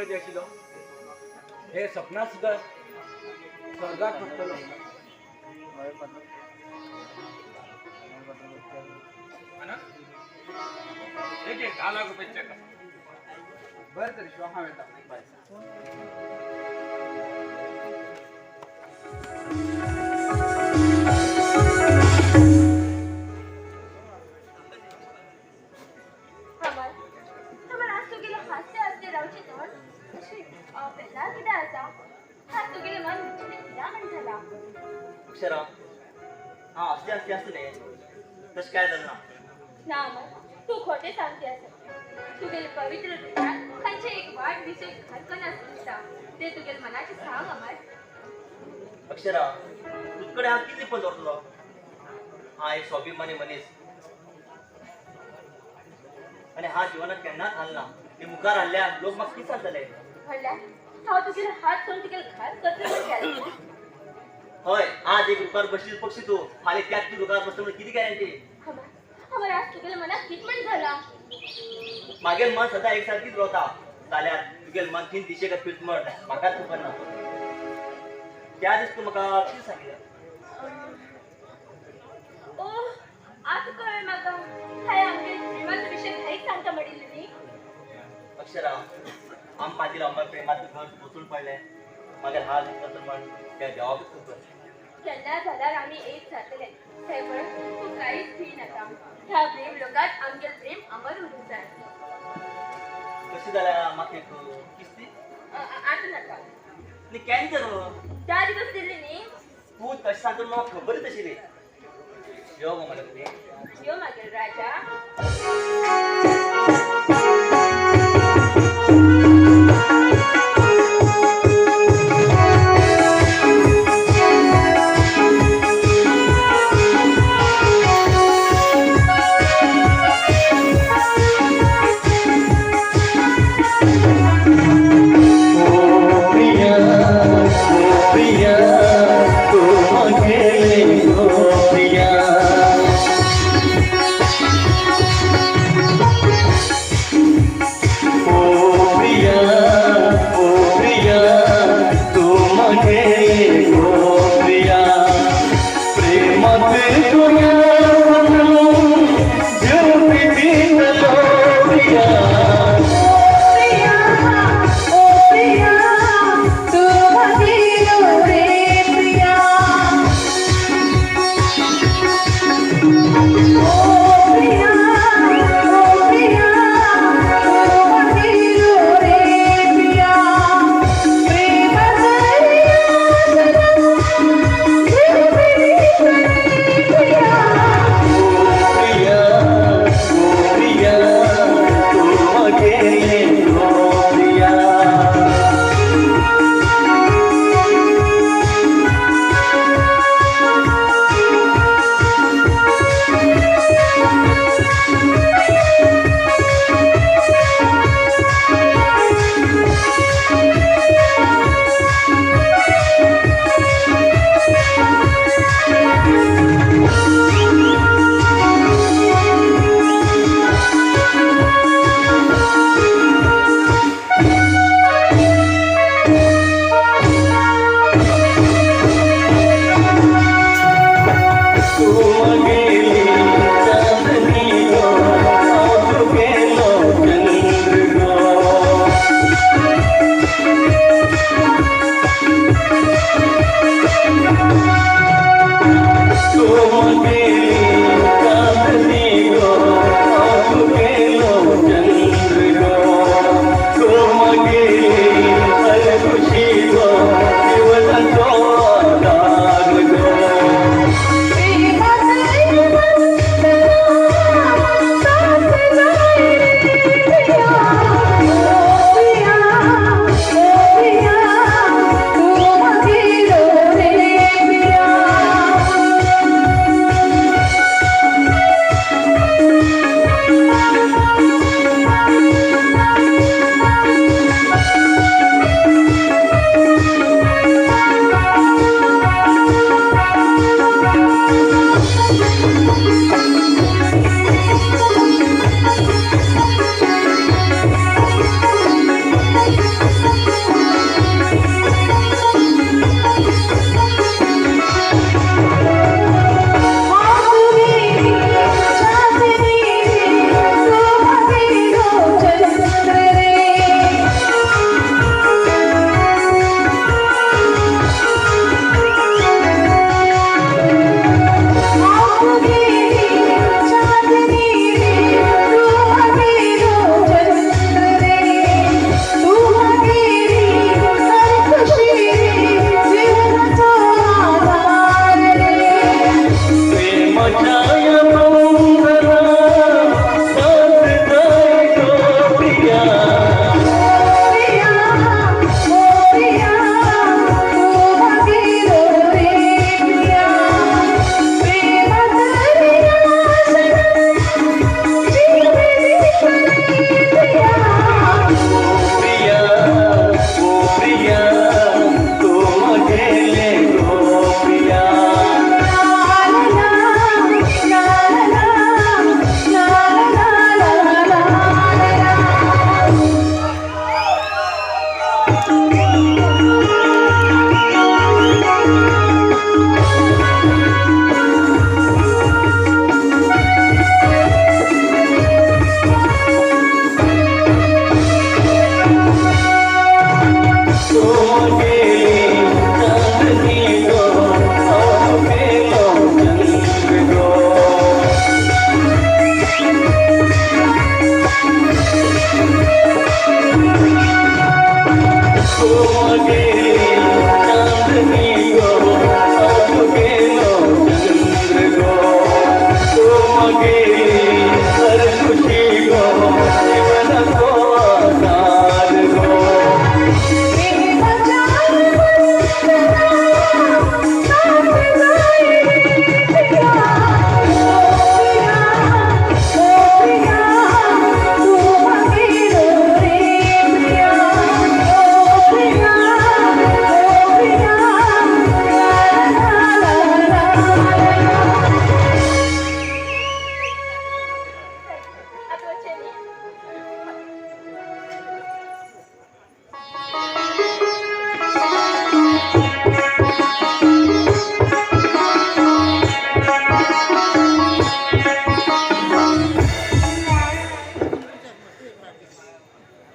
पळयत आशिल्लो हे सपना सुद्दां स्वर्गाक पडटलो. एक एक 10 लाख रुपये चेक आसा. बरें तर शिवा, हांव येता. बाय. अमर, अमर, आज तुगेले हासते हासते रावचे तोंड अशी पेला कितें आसा? आज तुगेले मन विचलित कित्याक म्हण जाला? अक्षरा, हा असली असली असले तशें काय जालें ना. ना अमर, तूं खोटें सांगती आसा. तुगेले पवित्र हृदयात खंयचे एक वायट विशय घालकन दिसता. ते तुगेले मनाचे सांग अमर. अक्षरा, तुजकडे हांव कितली पण दवरतलो? हा एक स्वाभिमानी मनीस आनी हा जिवनात केन्नाच हारना. ती मुखार हाडल्या लोक म्हाका कितें सांगतले? म्हणल्यार हांव तुगेले हात सोडून तुगेले घात करतले म्हण केलें? हय, आज एक रुखार बसशील पक्षी तूं, फाल्यां त्याच तूं रुखार बसता म्हणून कितें गॅरंटी? अमर, अमर, आज तुगेले मनाक कितें म्हण जाला? मागेल मन सदां एक सारकीच रावता जाल्यार तुगेल मन तीन दिशेक फिरत म्हण म्हाकाच खबर ना. त्या दीस तूं म्हाका कितें सांगिल्लें? ओ, आतां कळ्ळें म्हाका. हांवें आमगे प्रेमाचो विशय भाईक सांगता म्हणिल्लें न्ही? अक्षरा, आम पातील अमर प्रेमात घर कोसळून पडलें. मागीर हाल दिसता म्हण त्या देवाकूच खबर. केन्ना जाल्यार आमी एक जातले थंय पण तूं कांयच भी नाका. ह्या प्रेम लोकांत आमगेल प्रेम अमर उरूंक जाय. कशी जाल्यार म्हाका एक किस्ती. आतां नाका. न्ही, केन्ना तर? त्या दिवस दिल्ली न्ही. तूं तशें सांगता म्हाका खबरच आशिल्ली. यो गो म्हाका तुमी. यो मागीर राजा. ओ प्रिया, ओ प्रिया, तूं म्हगेलें, ओ प्रिया. चांदनी गो हांव गेलो चंद्र गो तूं मगेली हर खुशी गो जीवनाचो आधार गो. आतां वचचें न्ही.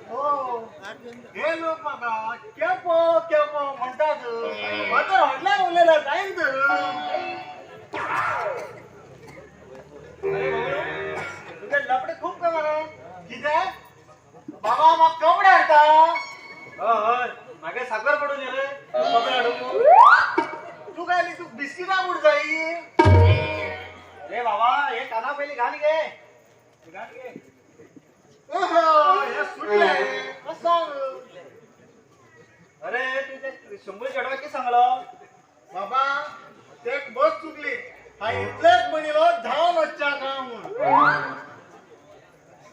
हो, हे लोक म्हाका केपो केपो म्हणटात, म्हाका व्हडल्यान उलयल्यार जायना तर. अरे बाबू, तुगे लपडे खूब कमर. कितें बाबा, म्हाका कपडे हाडटा? हय हय, म्हागे साकर पडून रे कपडे हाडूंक. तूं काय न्ही, तूं बिस्किटां म्हूण जाय. रे बाबा, हे काना पयली घाल गे, घाल गे. ओहो, हे सुटले, सांग. अरे तूं ते शंभर चेडवाक कितें सांगलो? बाबा, ते बस चुकली, हांवें इतलेंच म्हणिल्लो धांवन वचच्या का म्हूण,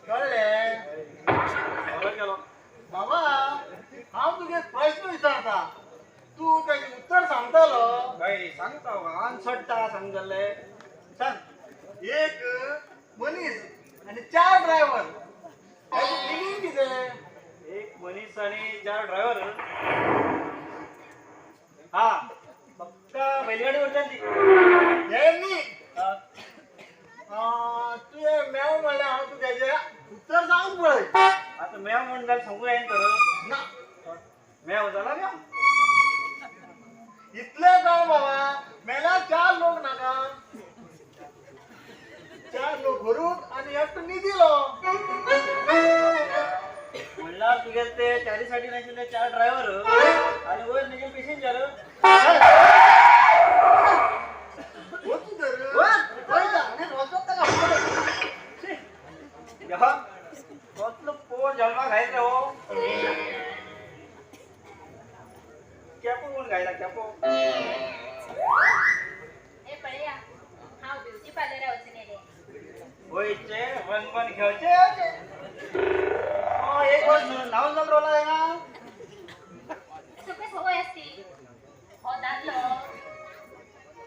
कळ्ळें? खबर केलो. बाबा, हांव तुगे प्रश्न विचारता, तूं तेजें उत्तर सांगतलो? हय, सांगता, आन सोडटा सांग जाल्ले, सांग. एक मनीस आनी चार ड्रायव्हर, ताचें मिनींग कितें? एक मनीस आनी चार ड्रायव्हर, हा, फक्त बैलगाडी वरच्यान ती. हें न्ही. तुवें मेव म्हणल्यार हांव तुका तेजें उत्तर सांग पळय. आतां मेव म्हण जाल्यार सांगूंक जायना तर. ना. मेव जाला मेव. इतलें जावं बाबा, मेल्यार चार लोक नाका? चार लोक व्हरूंक आनी एकटो न्हिदिलो. म्हणल्यार तुगे ते चारी सायडीन आशिल्ले चार ड्रायव्हर आनी वयर निगेल पेसेंजर. वचूं तर, वयता आनी वचत ताका. कसलो पोर जल्माक घायत रे हो, केपो कोण घायला केपो. हे पळया, हांव ब्युटी पार्लरा वचून येयलें. वयचे रंगबन घेवचे, एक वर्स न्हांवन जावन रोवला जायना. तुका संवय आसती, हो दादलो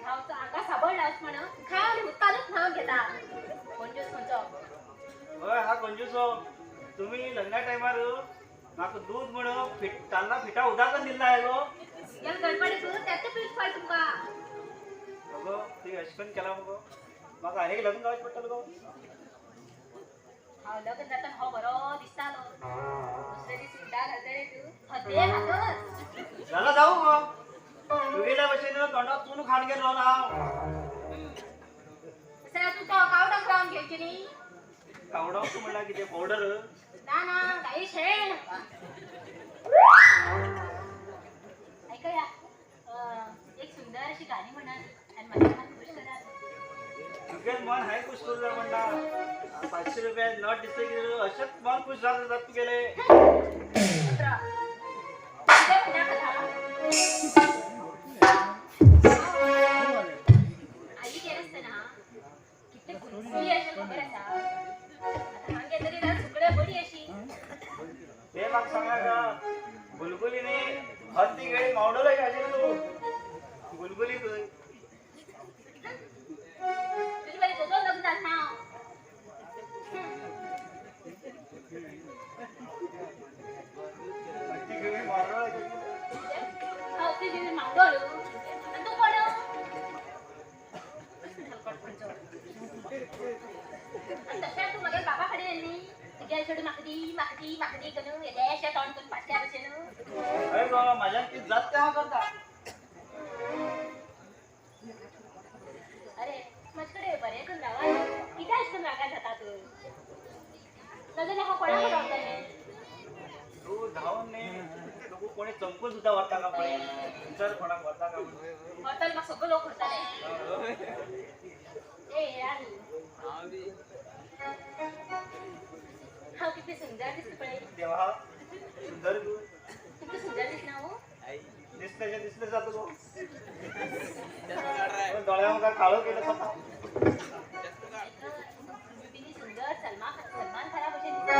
न्हांवचो हांगा साबण लावच म्हणून खाली उदकानूच न्हांवन घेता. कंजूस खंयचो. हय, हा कंजूस हो. तुमी लग्ना टायमार म्हाका दूद म्हण फिट तांदळा फिटा उदकान दिल्ला आहे गो. ह्या गडबडीक तेच पीठ फाय तुमकां. अगो, तुवें अशें करून केलां मगो, म्हाका आनीक लग्न जावचें पडटलें गो. हांव लग्न जातना हो बरो दिसतालो, दुसरे दीस उड्डाण घालता रे तूं हते हातच. जाल्यार जावं गो, तुगेल्या भशेन तोंडाक चून खाण घेवन रावना हांव. तशें तूं तो कावडाक रावन घेवची न्ही. कावडो म्हणल्यार कितें, पावडर? ना ना, गाई शेण. ऐकया, एक सुंदर अशी गाणी म्हणात आनी म्हाजें मन खूश करात. तुगेलें मन हांवें खूश करूं जाय म्हणटा? 500 रुपया नोट दिसता कितें, अशेंच मन खूश जाता तुगेलें. कितें म्हणटा कथा आई गेले आसतना कितले गुलगुली अशें खबर आसा. आतां हांगा येतकीर जाल्यार सुकड्या बरी अशी. ते म्हाका सांगनाका, गुलगुली न्ही, हत्ती गेली मावडोलो आशिल्लो तूं गुलगुली खंय. तुजे बरें दोन लग्न जालें ना हांव. हत्ती गेली मावडोलो. हत्ती गेली मावडोलो आनी तूं कोण? आनी तशें तूं म्हगे बाबा कडेन येयली न्ही, तुगे चेडूं म्हाका दी म्हाका दी म्हाका दी करून येदेशें तोंड करून फाटल्या भशेन. हय गो, म्हाज्यान कितें जाता तें हांव करता. अरे म्हजे कडेन बरें करून रावा, कित्याक अशें करून रागार जाता तूं? नाजाल्यार हांव कोणाक रावतलें? तूं धांवन न्ही, तूं तुका कोणी चमकून सुद्दां व्हरता का पळय विचार कोणाक व्हरता का व्हरता म्हाका सगळे लोक व्हरताले. ए राणी हांव कितलें सुंदर दिसता पळय. देवा सुंदर तूं तुमकां सुंदर दिसना हो? दिसलें दिसलें जाता गो दोळ्या मुखार काळो केलो स्वता. सुंदर सलमान खाना भशेन दिसता.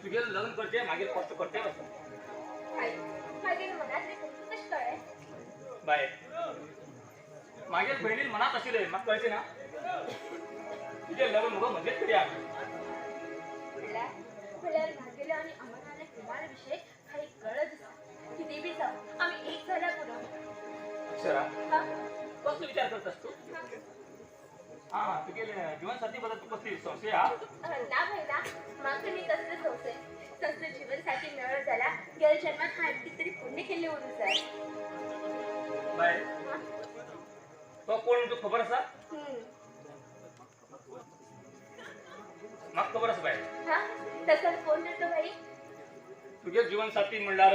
तुगे लग्न करते मागीर कष्ट करते बाय मागीर भयणीन मनात आशिल्लें म्हाका कळचें ना तुजें लग्न मुगो म्हणजेच करया. म्हणल्यार मागेल्या आनी अमराल्या प्रेमाच्या विशय काही गरज आसा. कितें बी जावं आमी एक जाल्यार पुरो. अक्षरा कसलो विचार करतास तूं? हां तुगेले जीवनसाथी बद्दल तूं कसली संशय हा? ना भाई ना म्हाका न्ही कसले संशय. तसलो जीवनसाथी मेळत जाल्यार गेल्या जन्मात हांवें कितें तरी पुण्य केल्लें उरूंक जाय. बाय तो कोण तुका खबर आसा? म्हाका खबर आसा बाय. तसो कोण तर तो भाई? तुगे जीवनसाथी म्हणल्यार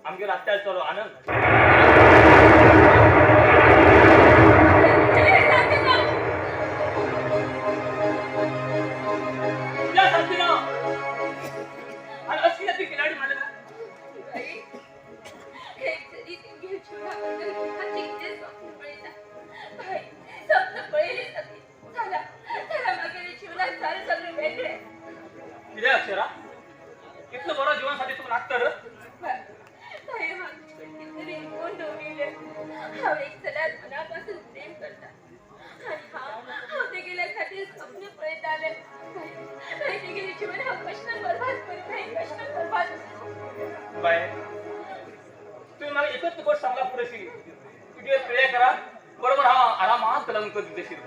आमगेर आत्यार चलो आनंद. अक्षरा इतलो बरो जीवनसाथी तुका लागता रे? हांव एक चल्याक मनापासून प्रेम करता आनी हांव तेगेल्या खातीर स्वप्न पळयतालें. तेगेलें जीवन हांव कशें बरबाद करूं? कशें बरबाद? बाय तुवें म्हाका एकच गोश्ट सांगला पुरोशी. तुगे तुगे प्रिय करा बरोबर हांव आरामात लग्न करून दितशील.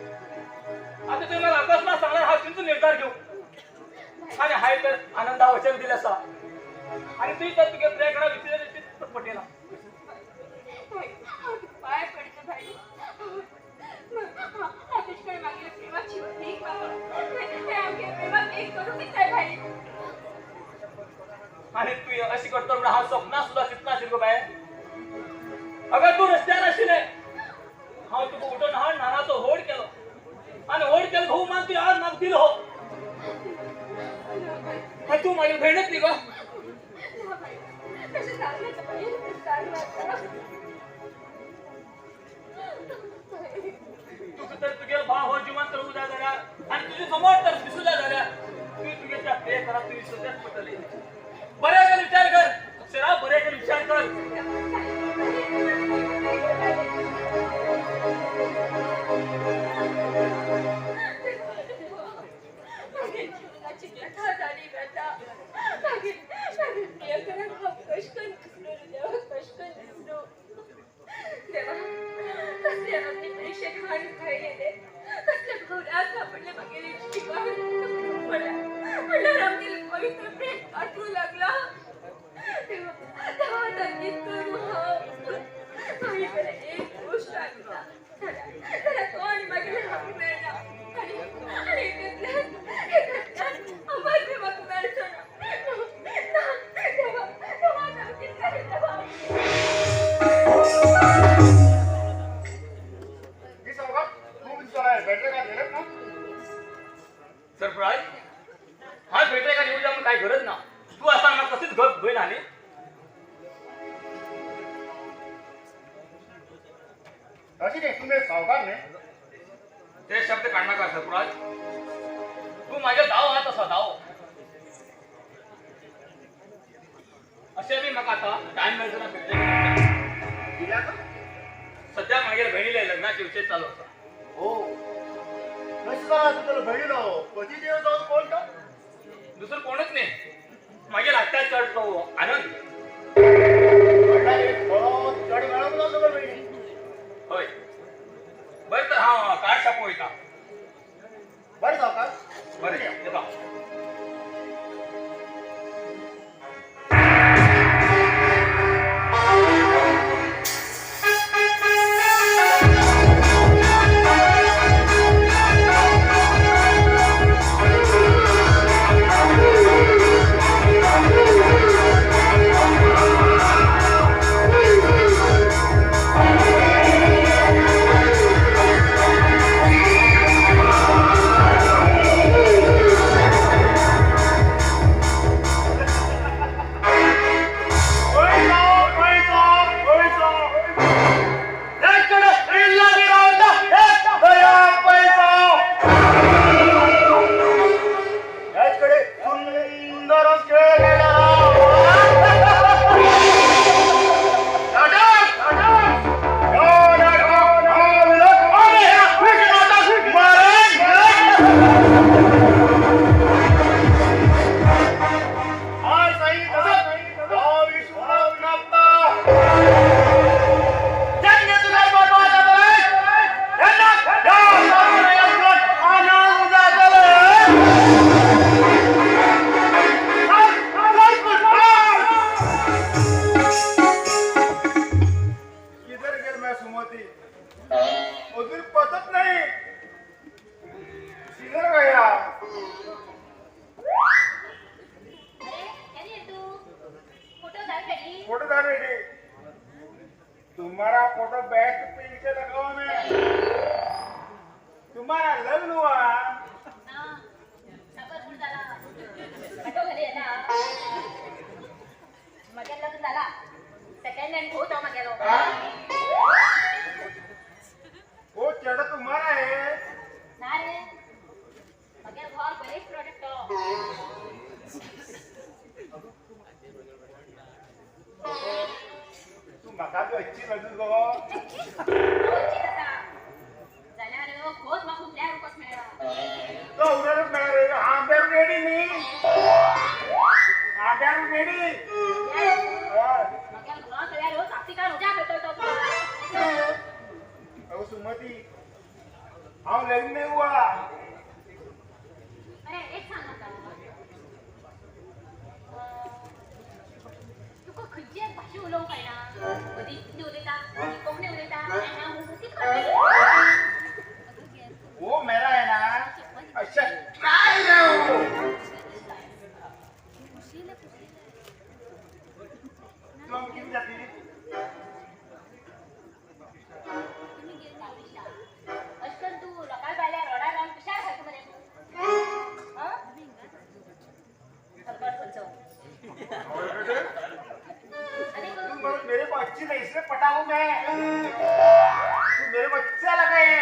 आता तुवें म्हाका अकस्मात सांगल्यार हांव चिंतून निर्धार घेवं आनी हांवें तर आनंदा वचन दिलें आसा आनी तुवें तर तुगे प्रिय करा विचार पटयला. पाय पडटा भाई, तुझकडे मागील प्रेमाची भीक मागून आमगे प्रेमाक एक करूंक जाय भाई. आनी तूं अशी करतलो म्हणून हांव सपना सुद्दां चिंतना आशिल्लो बाय. अगं तूं रस्त्यार आशिल्लें, हांव तुका उठोवन हाड न्हाणाचो होड केलो आनी होड केलो भाऊ मान तूं आज म्हाका दिलो आनी तूं मागीर भयणच न्ही गो. तशें जालें तुका तर तुगेलो भाव हो जिवान करूंक जाय जाल्यार आनी तुजे समोर तर दिसूं जाय जाल्यार तुवें तुगे त्या प्रे करा तुवें सद्याच पडटली. बरें कर विचार कर अक्षरा, बरें कर विचार कर. जीवनाची व्यथा झाली व्यथा. मागीर मागीर प्रियकराक हांव कशें करून दिसलो देवा, कशें करून दिसलो देवा. कसले अग्नी परीक्षेत हांवें भायर येयलें, कसले भोवरात सापडले मागीर जिवान. म्हणल्यार आमगेलें पवित्र प्रेम कातरूं लागला देवा. देवा आतां कितें करूं हांव? मागीर मला एक गोश्ट सांगता जाल्यार तो आनी मागीर म्हाका मेळना आनी आनी एकल्यान एकल्यान अमर बी म्हाका मेळचो ना. देवा देवा आतां कितें करूं देवा? सरप्राईज हा भेटले का येऊ काय गरज ना. तू असा म्हाका कसलीच गप भंय ना न्ही. अशी न्ही तुमी सावकार न्ही. ते शब्द काडनाका सरप्राईज. तू म्हाज्या धांव हात आसा धांव. अशें बी म्हाका आतां टायम मेळचो ना फिरते. सद्या मागीर भयणीले लग्नाचे विशय चालू आसा. हो कशें जालां तुगेलो भयणीलो पती देव जावन कोण तो? दुसरो कोणच न्ही, मागीर आत्ता चड तो आनंद. म्हणल्यार एक बरो चड मेळोंक ना तुगेलो भयणी. हय बरें तर हांव कार्ड छापूं वयता. बरें सावकार. बरें येता. तुम्हारा फोटो बैक पीछे लगाओ मैं. तुम्हारा लग्न हुआ. लग्न झाला सेकंड हँड बहुत मागेलो. वो चेडो तुम्हारा है ना रे? मगेर घर बरेच प्रोडक्ट. तू म्हाका बी अच्छी लगी गो. जाल्यार खोस म्हाका उरल्यार कस मेळ्ळा तो उरल्यारूच मेळ्ळा रे. आंब्यार रेडी न्ही, आंब्यार रेडी. मगेर घरा सगळ्या रोज साक्षीकार उज्या करतो. हांव लग्न नहीं हुआ. अरे एक सांग म्हाका, तुका खंयची एक भाशा उलोवंक कळना? मदीं हिंदी उलयता, कोंकणी उलयता, वो मेरा है ना. अच्छा ट्राई रहे हो. तुम किती जाती? अशकन तू लोकां भायल्या रोडार रावन पिशार घालता मरे तूं. खबर खंयचो? तुम मेरे को अच्छी नहीं इसलिए पटाऊं मैं. तू मेरे को अच्छा लगा है.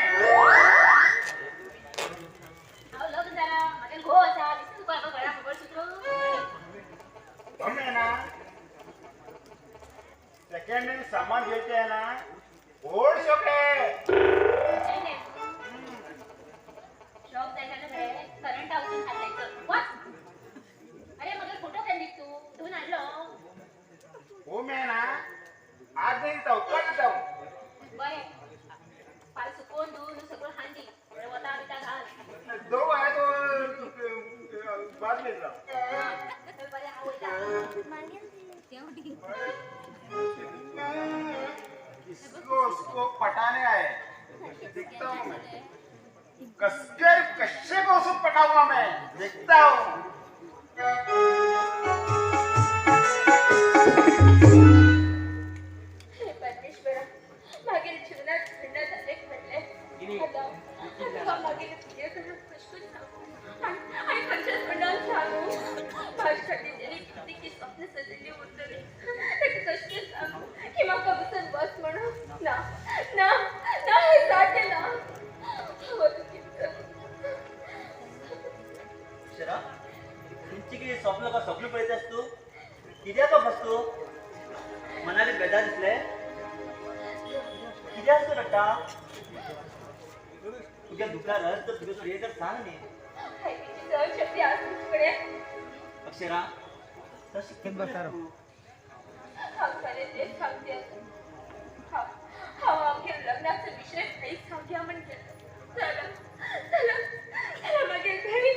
हांव लग्न जाला, म्हागे घोव आसा, दिसता तुका गळ्या मंगळसूत्र. हम है ना सेकेंड हैंड सामान घेते है ना, बहुत शौक है. शौक जाय जाल्यार करंट हाऊसून हाडलायचो. वच. अरे मगे फोटो केन्ना दित तूं? धुवन हाडलो? वो मैं ना आज नहीं देता हूँ, कल देता हूँ. बरें, फाल्यां सुकोवन धुवन सगळो हाण दी, वता बिता घाल. दो आए तो बाद में देता हूँ. बरें, हांव वयता. इसको उसको पटाने आए, देखता हूँ मैं. कसकर कश्चे को उसको पटाऊंगा मैं, देखता हूँ. परमेश्वरा, मागील जीवनात घडणं झाले घडले. आता तुका मागील प्रिय करून कशकून सांगू आणि खंयच्याच म्हणून सांगू, म्हाजे खातीर जेणे कितली स्वप्न सजयल्ली उरतली ताका कशें सांगू की म्हाका वचून बस म्हणून. ना ना ना, हें सारकें ना. हांव आतां कितें करूं? अक्षरा, खंयची कितें स्वप्न का स्वप्न पळयता तूं? कित्याक फसतू? मनाक बेजार दिसले? कित्याक तूं रडटा? तुज्या दुखा रस तर तुगे सोड तर सांग न्ही. सहनशक्ती आसा तुजे कडेन? अक्षरा, तशें कितें करता तूं? हांव खरें तें सांगता. हांव आमगे लग्नाचो विशय खंय सांगया म्हण गेलो. चला चला चला मागीर भाई,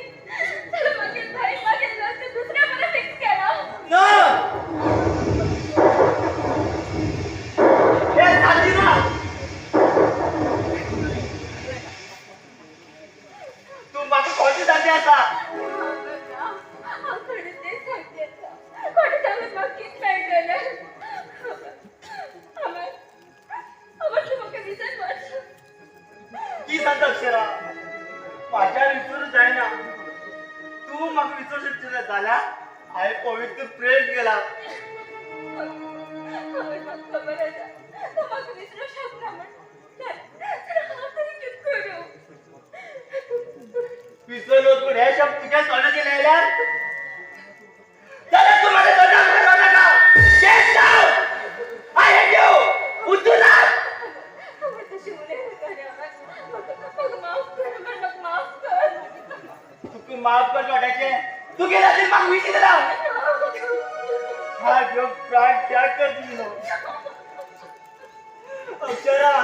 चला मागीर भाई, मागीर लग्न दुसऱ्या बरें फिक्स केलां. ना, हे सादी ना. तूं म्हाका कोणती सादी आसा? हांव खरें तें सांगता. कोणें सांगून म्हाका कितें मेळटलें? अमर, अमर, तूं म्हाका विसर वच. की सांगता अक्षरा, म्हाज्यान विसरूं जायना. तूं म्हाका विसरूं शकता जाल्यार हांवें पवित्र प्रेम केला. अमर, म्हाका खबर आसा तूं म्हाका विसरूं शकना म्हण. हांव तरी कितें करूं? विसरलो पूण हे शब्द तुज्या तोंडाचेर आयल्यार जाल्यार तूं म्हाज्या तोंडाक घालूं नाका. Get down! I hate you! उठून नाच! अमर, तशें उलय नाका रे अमर. म्हाका माफ कर अमर, म्हाका माफ कर. तुका माफ कर तोंडाचें. तूं गेला तरी म्हाका विशीं जाता. हा घेवन प्राण त्याग कर दिलो. अक्षरा,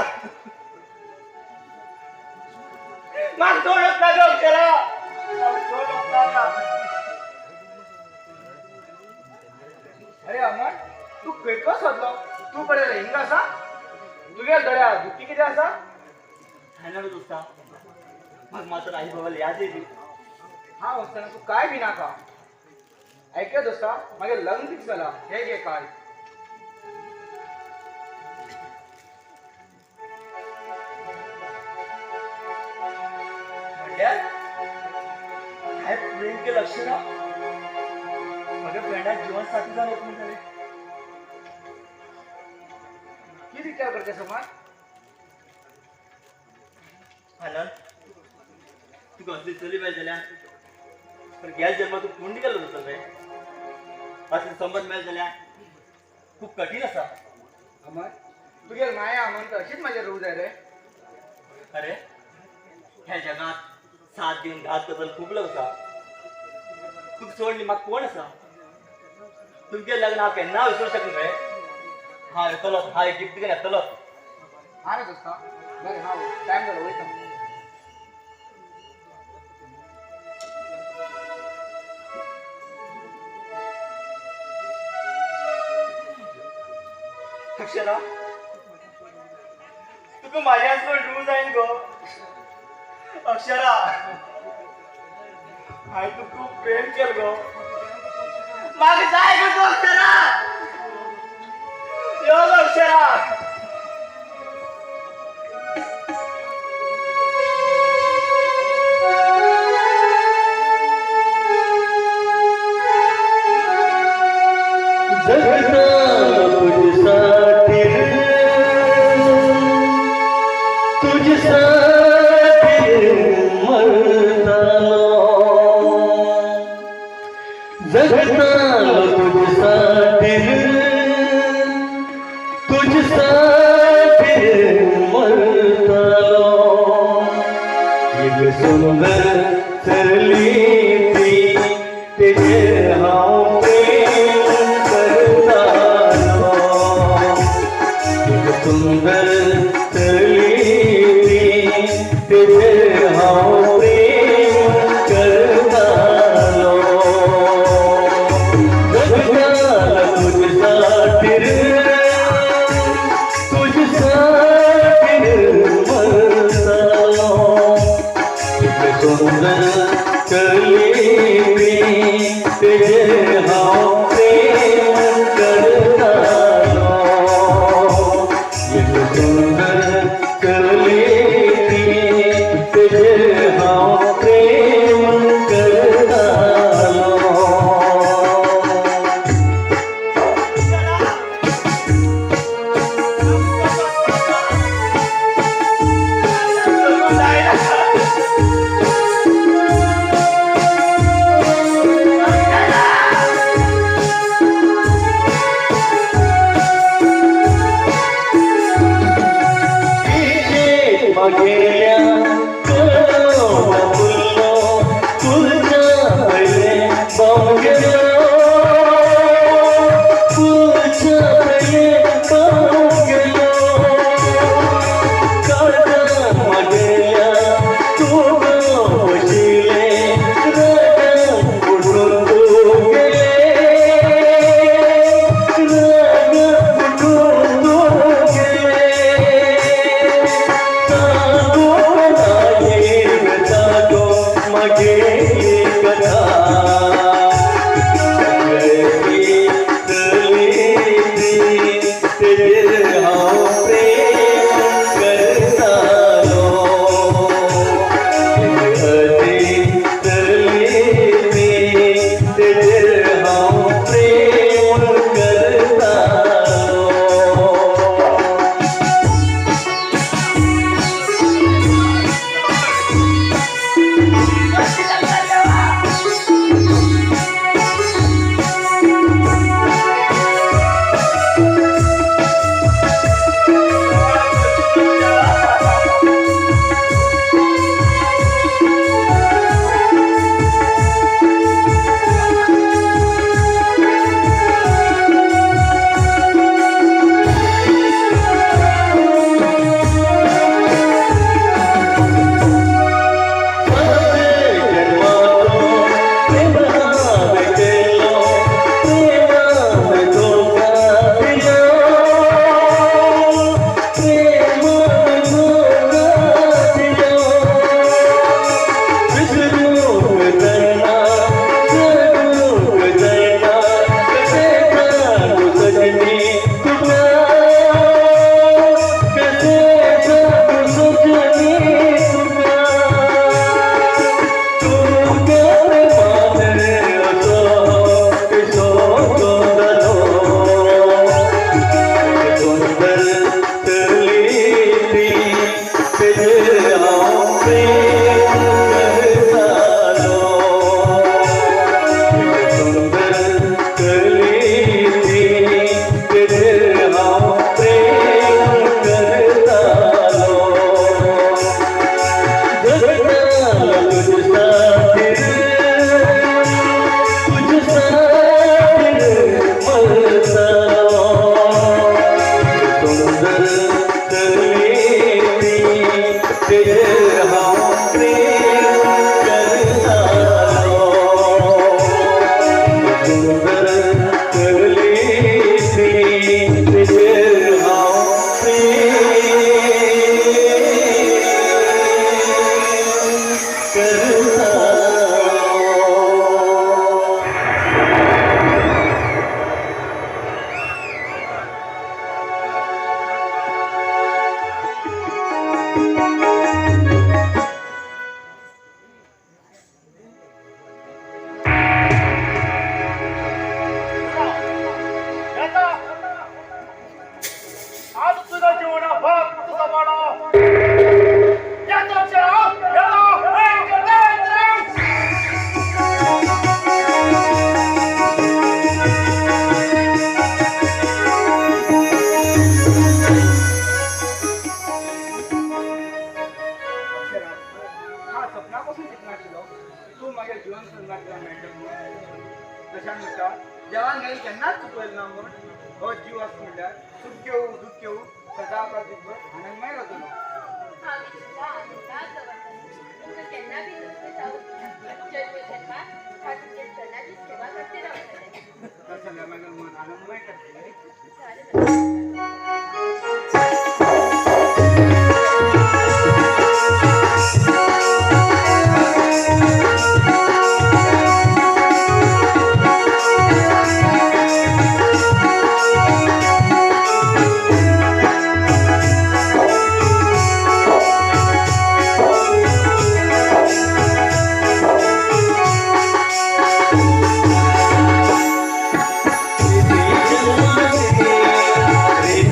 म्हाका सोडूंक नाका अक्षरा, म्हाका सोडूंक नाका. अरे अमर, तूं खंय कसो सोदलो? तूं पळय हिंगा आसा, तुगेल्या दोळ्या दुखी कितें आसा? हांवें न्हू दोस्ता, म्हाका मातसो आई बाबाली याद येयली. हांव आसतना तूं कांय भिनाका. आयकय दोस्ता, मागीर लग्न फिक्स जाला. हे घे कार्ड. म्हणल्यार हांवें प्रेम केलें अक्षरा, म्हज्या फ्रेंडाक जिवन साथी जावन ओपन जालें. कितें विचार करता समाज? आनंद, तुका असली चली मेळ्ळी जाल्यार पण ह्या जन्मात तूं पुण्य केल्लो जातलो रे. असले संबंद मेळ्ळे जाल्यार खूब कठीण आसा. अमर, तुगेल माया अमंत अशीच म्हाजेर रोवूं जाय रे. अरे, ह्या जगात साथ दिवन घात करतलो खूब लोक आसा. तुका सोड न्ही म्हाका कोण आसा? तुमगें लग्न हांव केन्ना विसरूंक शकना रे. हांव येतलो, हांव एक गिफ्ट घेवन येतलो. हा रे दोस्ता, बरें हांव टायम जालो वयता. अक्षरा, तुका म्हाज्यान सोडूंक जायन गो. अक्षरा, हांवें तुका खूब प्रेम केलें गो. म्हाका जाय गो तूं अक्षरा. यो गो अक्षरा. जगतालो तुझसाठी रे, तुझसाठी रे मरतालो. जगतालो तुझसाठी रे, तुझसाठी रे मरतालो. एक सुंदर चरली ती, तेजेर हांव प्रेम करतालो. एक सुंदर चली ती, तेजेर हांव प्रेम करतालो. जगतालो तुझसाठी रे, तुझसाठी रे मरतालो. एक सुंदर चली ती, तेजेर हांव प्रेम करतालो. एक सुंदर चली ती, तेजेर हांव प्रेम करतालो. मागेल्या फुल्लो, तुझ्या पयले पावून गेलो, तुझ्या पयले पावून गेलो. काळजान मागेल्या तूं बशिल्लें, रागान उठून तूं गेलें, रागान उठून तूं गेलें. सांगूं मागीर जागो मागेली कथा. सगळी चली ती, तेजेर हांव प्रेम करतालो. अशी चली ती, तेजेर हांव प्रेम करतालो. जीव आसा म्हणल्यार सुख घेवू दुःख घेवू सदां दिसभर आनंदमय रावतलो. हांवें सुद्दां आनंदात दवरतलें. तुमकां केन्ना बी दुख्ख जावं जन्म जन्मात हांव तुमच्या चरणाची सेवा करते रावतलें. तशें जाल्यार मागीर मन आनंदमय करतलें. जालें. रे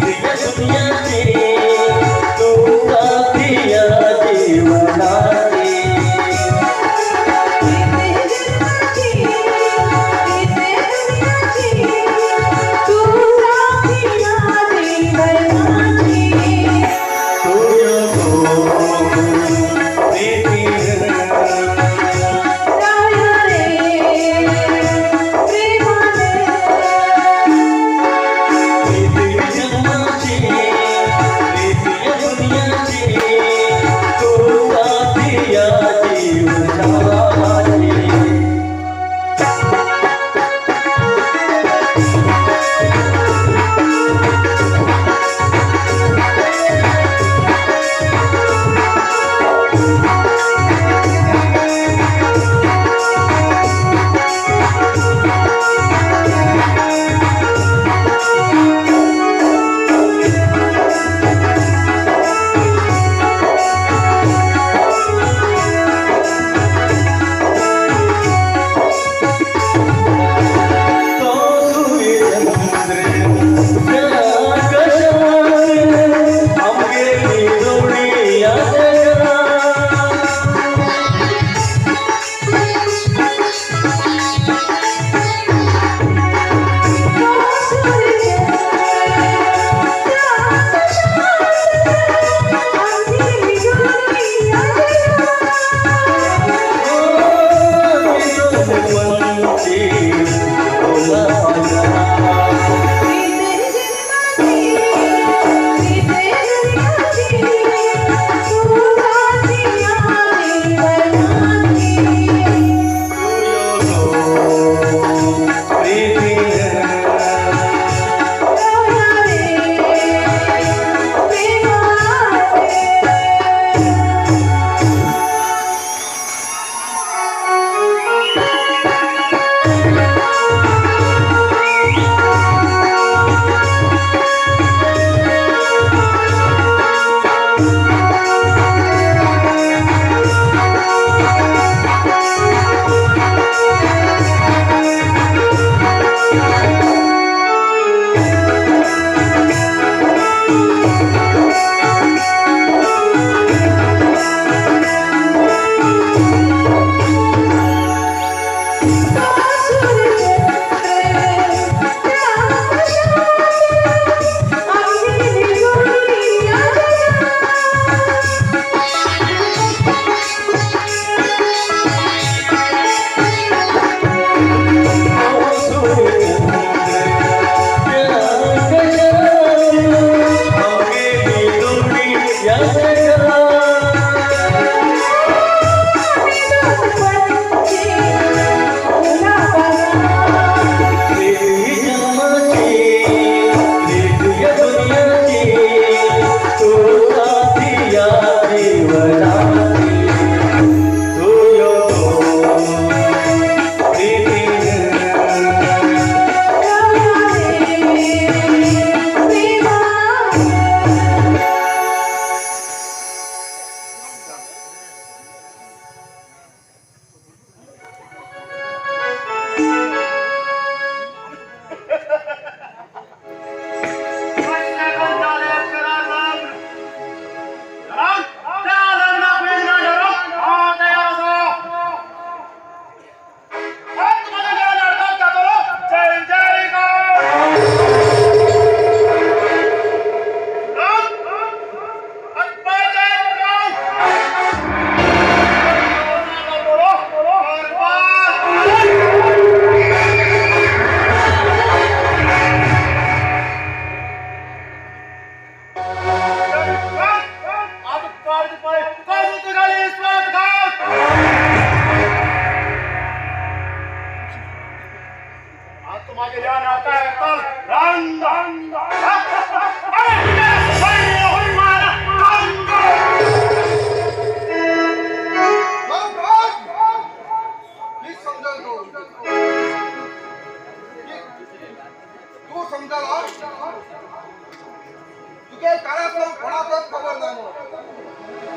तुझे कारस्थान कोणाकच खबर ना म्हणून.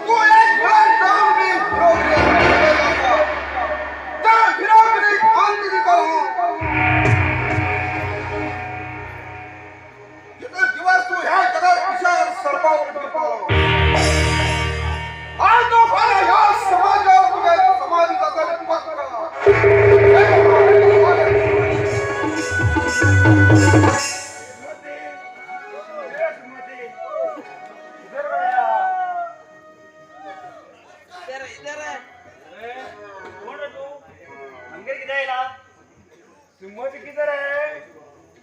तू एक वेळ जाऊन बी हिरोगिरी त्या हिरोगिरी आंतरी करू. जिथे दिवस तू ह्या जगात विशाल सर्पावर फिरतो. आज तो फाल्या ह्या समाजावर तुझ्या समाधी जाताले पक्का. कोण रे तू? अंगेर किती आयला? सुमती किधर है?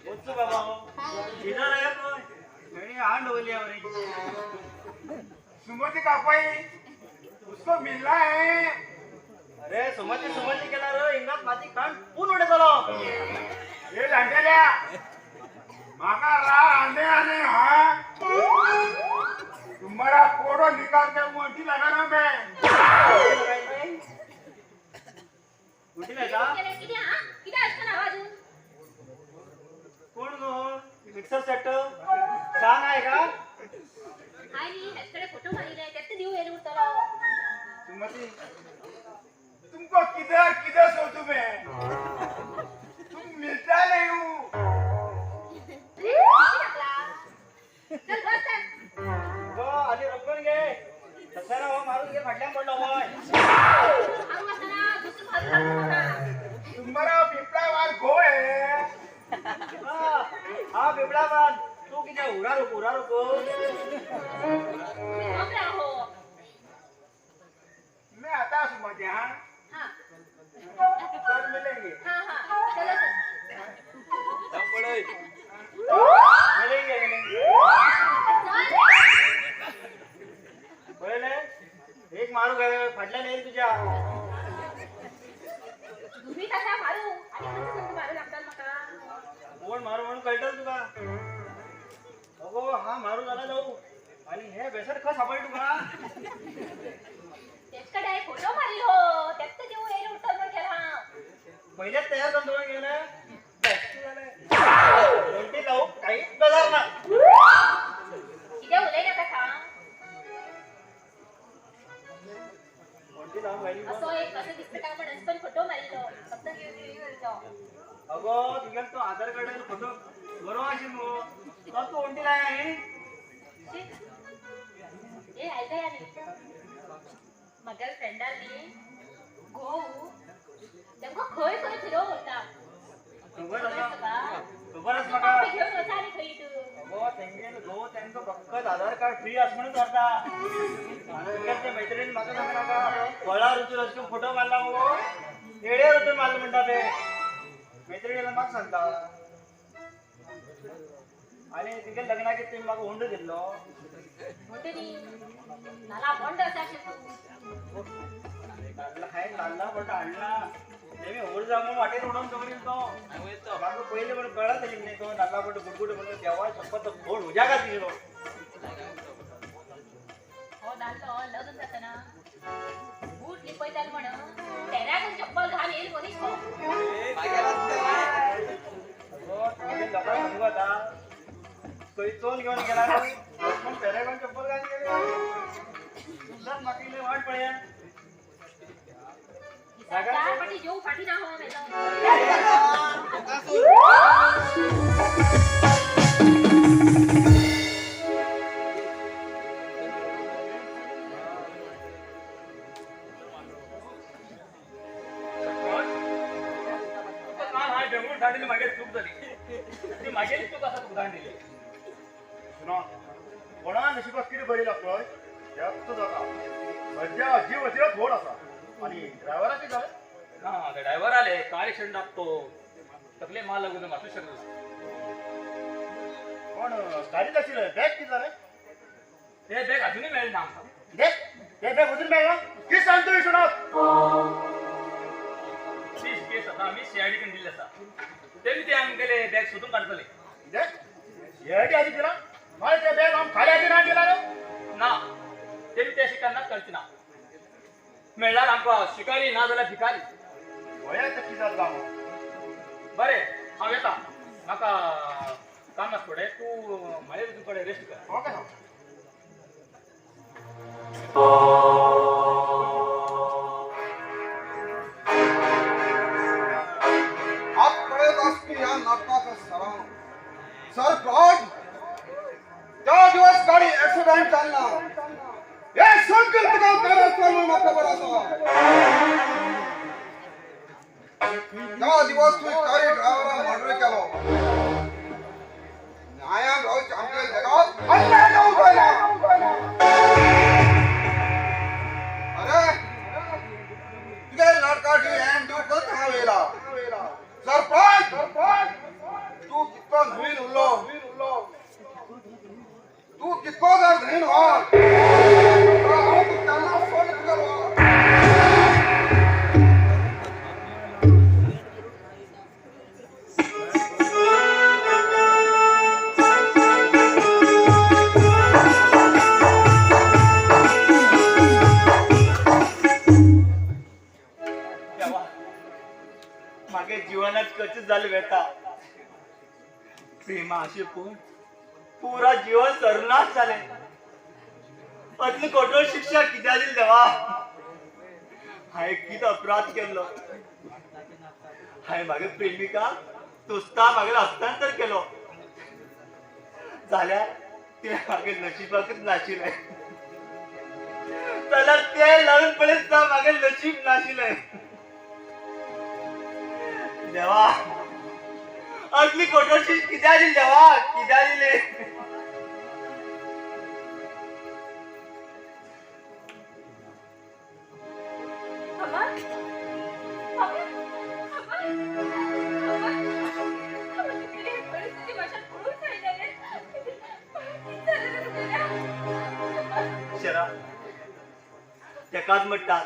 वच्चू बाबा किधर आहे कोण? नाही आंड होली आवरे. सुमती का पाई उसको मिलना है. अरे सुमती सुमती केला रे इंगात माझी कान पूर्ण उडे झालो. हे जाणतेल्या माका राग आंदे आने हा तुम्हारा फोटो निकाल के मोठी लगाना मैं. कुठे लायता? किती हा किती असतं आवाज? कोण गो? मिक्सर सेट सांग आहे का? आणि ह्याच्याकडे फोटो मारिले त्यात देऊ येईल उरतलो. सुमती तुमको किधर किधर सोचू मैं, तुम मिलता नहीं हूँ. चल बस चल. गो आधी रक्कम घे. तसं ना हो मारून घे फाटल्यान पडलो होय. हांव आसतना दुसरो मारू लागलो म्हाका. तुम्हारा पिपळा वार गो है. हा बिबडा बान तू किती उरा रोको उरा रोको. तुम्ही कोण राहो? मैं आता सुमती. हाँ हा कल मिलेंगे. हा हा चलो चल. मिळेंगे मिळेंगे. पहिले एक मारू काय फाटल्या नाही तुझ्या. तुम्ही कसा मारू आणि कसं संग मारू लागतात म्हाका? कोण मारू म्हणून कळतं तुका? अगो हा मारू झाला जाऊ आणि हे बेसर खस सापडलं तुका? त्याच्याकडे आहे फोटो मारिलो त्यात तर देऊ येईल उरतलो म्हण केला. पहिल्याच तयार करून दवरून गेलं कोणती लावू काहीच बेजार ना. कितें उलय नाका सांग. कोणती लावून पाहिली असो एक कसं दिसतं काय म्हणून पण फोटो मारिलो फक्त घेऊन येईल तो. अगो तुझ्या तो आधार कार्ड फोटो बरो असेल मग तो तू कोणती लाय आहे? शी. ए ऐका आणि म्हगेल्या फ्रेंडान न्ही घोव तेमकां खंय खंय फिरोवंक व्हरता. खबर खबर आसा तुका? खबर आसा म्हाका. म्हाका घेवन वचा न्ही खंय तूं. अगो तेंगेल घोव तेंका फक्त आधार कार्ड फ्री आसा म्हणून व्हरता. आनी ते मैत्रिणीन म्हाका सांग नाका फळार वचून अशें करून फोटो मारला मगो येड्यार वचून मारलो म्हणटा ते मैत्रिणीला म्हाका सांगता. आनी तुगे लग्नाक तुवें म्हाका हुंडो दिल्लो. म्हणटा न्ही नाला बोंड आसा अशें तूं. हांवें नाल्ला बोंडो हाडला तेमी होड जावं म्हणून वाटेर उडोवन दवरिल्लो तो. म्हाका पयलीं म्हणून कळत आशिल्लें न्ही तो नाल्ला बोंडो गुडगुड म्हणून देवा शपथ फोड उज्याक दिलो. हो दादलो लग्न जातना बूट लिपयतालो म्हणून तेराक चप्पल घाल येयल मनीस हो. अगो तुगे लोकांक सांगू आतां खंय चोल घेवन गेला पूण पेरेगॉन चप्पल घालून गेले. सुद्दां म्हाका इल्ली वाट पळया. चार फाटी जेव फाटी ना हो मेलो. तुका काल हांवें बेंगळूर धाडिल्ली मागीर चूक जाली. ती मागेली चूक आसा तुका धाडून दिली. सुना कोणा नशिबाक कितें बरयला पळय तेच जाता. सद्या जीव अजिबात व्हड आसा. आनी ड्रायव्हराक कितें जालें? ना ते ड्रायव्हर आले कार एक्सिडंट लागतो तकले माल लागून मातू शकलो. पण गाडीत आशिल्लें बॅग कितें जालें? ते बॅग अजुनूय मेळ्ळें ना आमकां. कितें? तें बॅग अजून मेळना? कितें सांगता विश्वनाथ? ती केस आतां आमी सीआयडी कडेन दिल्ली आसा. तेमी ते आमगेले बॅग सोदून काडटले. कितें? सीआयडी आदी दिला? मागीर तें बॅग आम खाली आदी ना दिला रे? ना तेमी ते अशें केन्नाच करचे ना. मेळ्ळ्यार आमकां शिकारी ना जाल्यार भिकारी. पळया तें कितें जाता. बरें हांव येता म्हाका काम आसा थोडें. तूं मागीर तुजे कडेन रेस्ट कर. ओके. आप पळयत आसपी ह्या नाटकाचो सराव सरपंच त्या दिवस गाडी एक्सिडेंट जाल्ला हे सगळें तुका खबर आसता म्हणून म्हाका खबर आसा. त्या दिवस तुवें गाडी ड्रायव्हरान मर्डर केलो. न्यायान रावचे आमच्या जगात अन्याय जावंक जायना. अरे तुगे नाटका डी एंड ड्यू खंय हांव येयला. सरपंच तूं कितको नवीन उरलो, तूं कितको जर धीन हो, हांव तुका केन्ना सोडून तुका. मागे जीवनात कशी जालें वेता प्रेमा अशें पळोवन पुरा जीवन सर्वनाश जालें. अतली कठोर शिक्षा कित्याक दिली देवा? हांवें कितें अपराध केल्लो? हांवें म्हागे प्रेमिका दोस्ता म्हागेलें हस्तांतर केलो जाल्यार तें म्हागे नशिबाकच नाशिल्लें. जाल्यार तें लग्न पळयत म्हागे नशीब नाशिल्लें. देवा असली कठोर शिक्षा कित्याक दिली देवा? कित्याक दिली? शरा तेकाच म्हणटात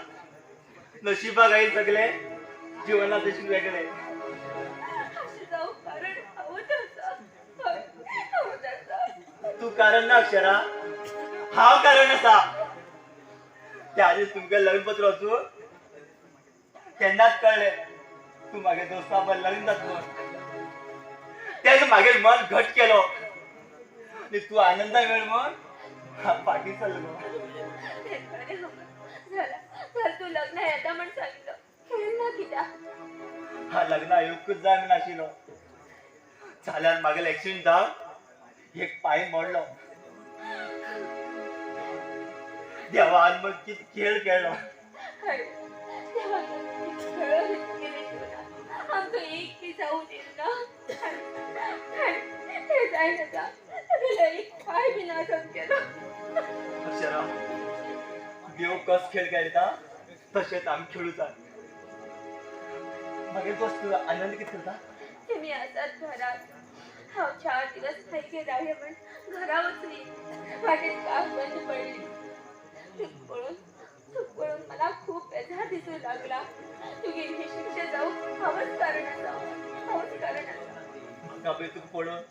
नशिबाक आयिल्लें सगळें जिवनात तशें वेगळें. तूं कारण ना अक्षरा, हांव कारण आसा. त्या दीस तुमकां लग्नपत्र वचून तेन्नाच कळ्ळें तूं म्हागे दोस्ता बरोबर लग्न जातलो. तेन्ना म्हागे मन घट केलो आनी तूं आनंदा मेळ म्हूण हांव फाटीं सरलो. तूं लग्न येता म्हण सांगिल्लो, केन्ना कित्याक? हा लग्ना येवकूच जाय म्हूण आशिल्लो. जाल्यार म्हागेलो एक्सिडंट जावन एक पांय मोडलो. देवान मग कितें खेळ खेळ्ळो. आमकां एक बी जावं दिना, तें जायना जाल्यार एक पांय बी ना सामकेलो. अक्षरा देव कस खेळ खेळटा तशेंच आमी खेळूं जाय. मागीर दोस्त आनंद कितें करता? तुमी आसात घरात. हांव 4 दिवस खायचे रावले म्हण घरा वचली. वाटेत कार बंद पडली. तुका पळोवन मला खूब बेजार दिसूंक लागला. तुगेली ही शिक्षा जावंक हांवच कारण आसा, हांवच कारण आसा. म्हाका पळय तुका पळोवन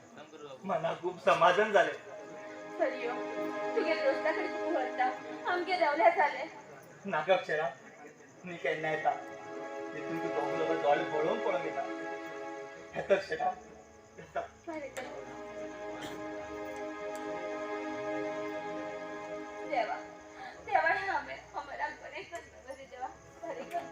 मनाक खूब समाधान जालें. सर यो, तुगे दोस्ता कडेन तुका व्हरता. आमगेर रावल्यार जालें. नाका अक्षरा, तुमी केन्ना येता ते तुमकां दोग लोकां दोळे पळोवन पळोवन येता. येता अक्षरा, येता. देवा देवा हांवें अमराक बरें कर बरें देवा, बरें कर.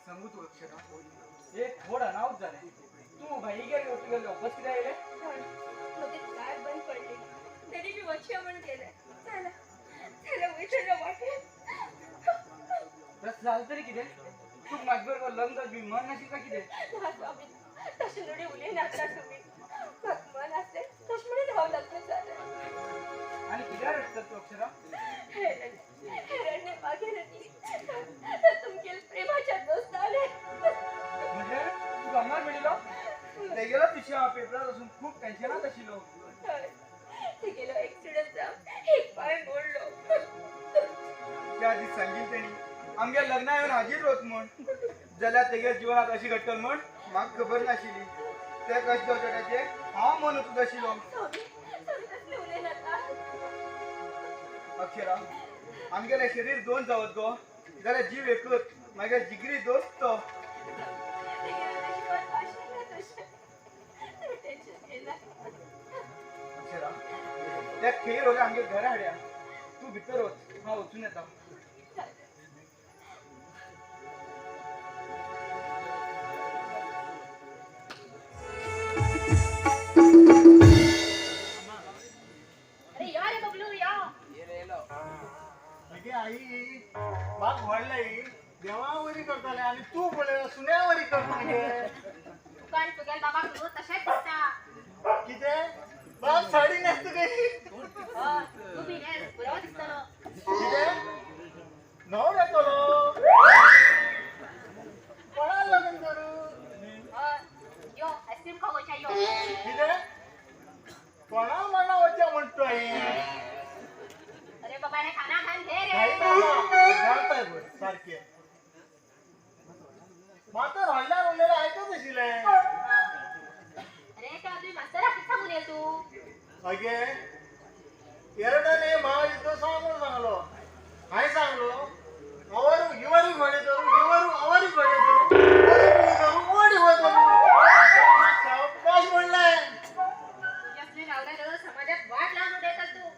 सांगू तू अक्षरा, एक थोड अनावत जालें. तूं भाईगेर तुगेले वापस कित्याक येयलें? म्हजी कार बंद पडली तरी बी वचया म्हूण गेलें. जाल्यार जाल्यार वयतना वाटेर तशें जालें तरी कितें? तुका म्हाजे बरोबर लग्न जावचें बी मन नाशिल्लें काय कितें? ना स्वामी, तशें नुडी उलयनाका तुमी. म्हाका मन आसलें तशें म्हणून हांव लग्न जालें. आनी कित्याक रडटा तूं अक्षरा? हे रडणें मागीर न्ही, तुमगेले प्रेमाच्या दोस्तालें. म्हणजे तुका अमर मेळिल्लो? तेगेलो विशय हांव पेपरार वचून खूब टेन्शनांत आशिल्लो. तेगेलो एक्सिडंट जावन एक पांय मोडलो. त्या दीस सांगिल्लें तेणी आमगे लग्ना येवन हाजीर रावत म्हूण, जाल्यार तेगे जिवनांत अशी घडटल म्हूण म्हाका खबर नाशिल्ली. ते कशें जावचें ताचें हांव मन तुजो आशिल्लो. स्वामी, स्वामी तसलें उलयनाका. अक्षरा, आमगेलें शरीर दोन जावत गो जाल्यार जीव एकच. मागीर जिगरी दोस्त तो. तेगेलें नशिबात आशिल्लें तशें. तूं टेन्शन घेयनाका. अक्षरा, त्या खेळ वयल्या आमगेर घरा हाड्या. तूं भितर वच, हांव वचून येता. अरे यो रे बबलू यो. अगे आई, म्हाका व्हडले देवावरी करताले आनी तूं पळय सुन्यावरी करता गे. तुका आनी तुगेल्या बाबाक न्हू तशेंच दिसता. कितें बाब साडी न्हेसता काय? हय, तूं बी न्हेस, बरो दिसतलो. कितें न्हवरो येतलो? कोणा लग्न करूं? हय, यो आयस्क्रीम खावंक वचया यो. कितें कोणा लग्ना वचया म्हणटा तूं आई? अरे बाबा, हे खाना खान घे रे. नाही बाबा, जाणताय पळय सारकें. म्हाका व्हडल्यान उलयलें आयकत आशिल्लें. अरे त्या तुवें मास्तराक कितें सांगून येयला तूं? अगे एरडाने महायुद्ध सांगून सांगलो. हांवें सांगलो अवर इवरी घोडे धरू, इवरू अवरी घोडे धरू, वरी घोडे धरू, वडी घोडे धरू. सावकाश म्हणलें. तुज्या असले रावल्यार समाजात वाट लावन उडयता तूं.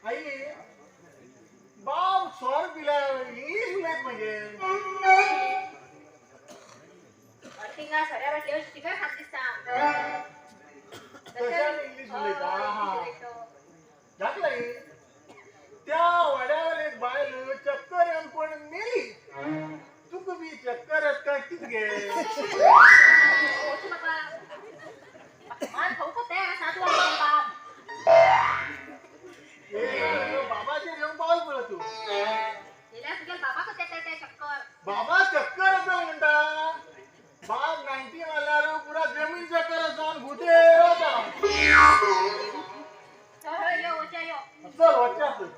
आई, बाब सोर पिल्यार इंग्लीश उलयत मगे. अर्थिंगा सोऱ्या बाटल्यो स्टिकर खात दिसता. तशें इंग्लीश उलयता. हय, हा. इंग्लीश उलयता. दाखलाय त्या वाड्यावर एक बायल चक्कर येवन पण मेली. तुका बी चक्कर येत काय कितें गे? वच बाबा, मान खावंक तयार आसा तूं आमगेलो बाब. ए, बाबाचेर येवन पावल पळय तूं. येयल्यार तुगेल्या बाबाकच येता ते चक्कर. बाबा चक्कर येता म्हणटा. बाब 90 मारल्यार पुरा जमीन चक्कर जावन भुते वता. हय, यो वचया यो. चल वचया तूं.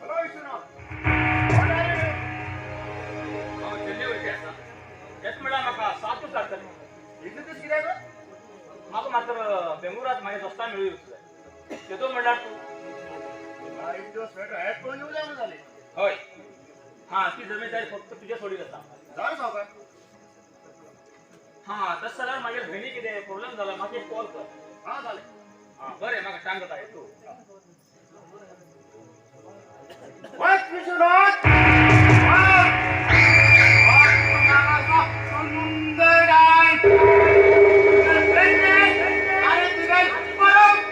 हॅलो विश्वनाथ, कोण आहे रे? हांव चेन्नय वयता आसा. तेच म्हणल्यार म्हाका 7 लागतले. इतले दीस कित्याक? म्हाका मात्र बेंगळुरात म्हागे दोस्तां मेळूं येवचो जाय. तेदो म्हणल्यार तूं. एक दिवस स्वेटर हॅट करून येवं जाय जालें. हय, हां, ती जमेदारी फक्त तुजे सोडीर आसा. जालें सावकार. हां, तशें जाल्यार मागीर भयणी कितें प्रोब्लम जाला म्हाका एक कॉल कर. हां जालें. हां बरें, म्हाका टायम जाता तूं. वच विश्वनाथ. सुंदर अरे तुझ्या बरोबर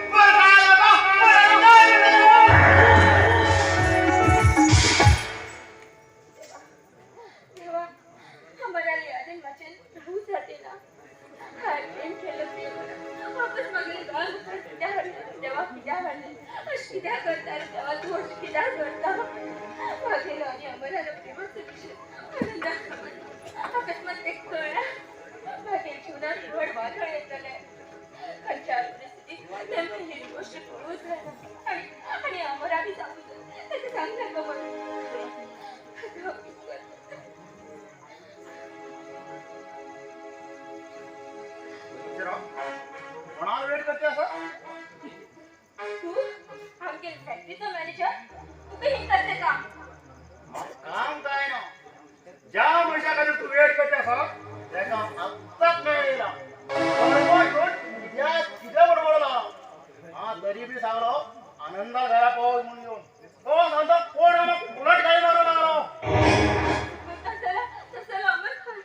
देवा, अमराली यादीन वाचन भूत जाते ना. हाय प्रेम केलं प्रेम वापस मागेल गाल कित्याक हाडलें देवा, कित्याक हाडलें? अशें कित्याक करता रे देवा तूं? अशें कित्याक करता? मागेलो आनी अमरालो प्रेमाचो विशय आनंदाक खबर अकस्मात एक कळ्ळ्यार मागीर जिवनात व्हड वादळ येतलें. खंयच्या परिस्थितीत नेमकी ही गोश्ट कळूंक जायना आनी आनी अमरा बी जावूं जाय ताका सांग नाका म्हणून. देवा, कितें करता? कोणाला वेट करते असं? तू आमगे फॅक्टरीचो मॅनेजर, तुका ही करते काम? काम काय ना, ज्या मनशा खातीर तूं वेट करता आसा तेका आत्ताच मेळ्ळा. बरोबर कित्याक कित्या बडबडला. हा, तरी बी सांगलो आनंदा घरा पावस म्हणून येवन तो सांगता कोण आमकां बुलट गाडी मारूंक लागलो. तसला तसला अमर खंय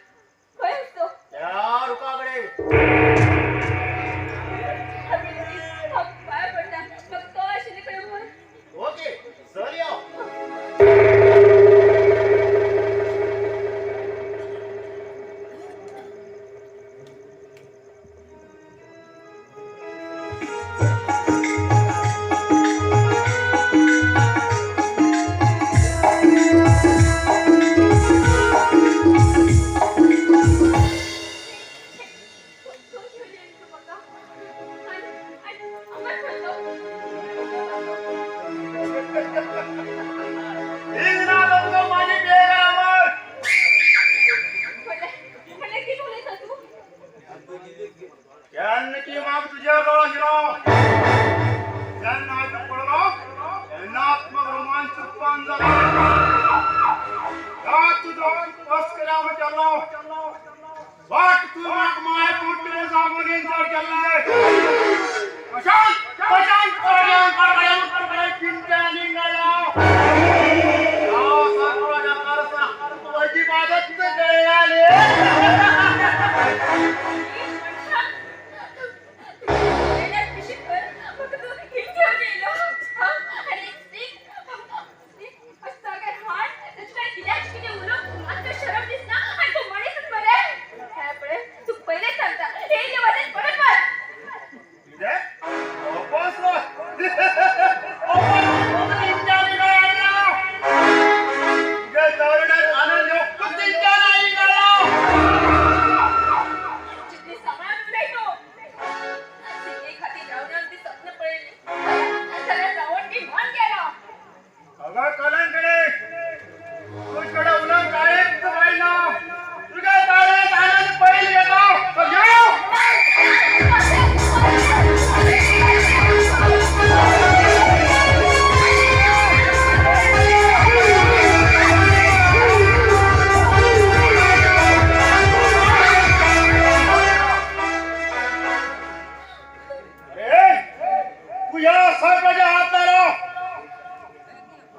खंय आसतो? त्या रुखा कडेन. हांव पांय पडटा, म्हाका तो आशिल्ले कडेन व्हर. ओके, चल यो. तूं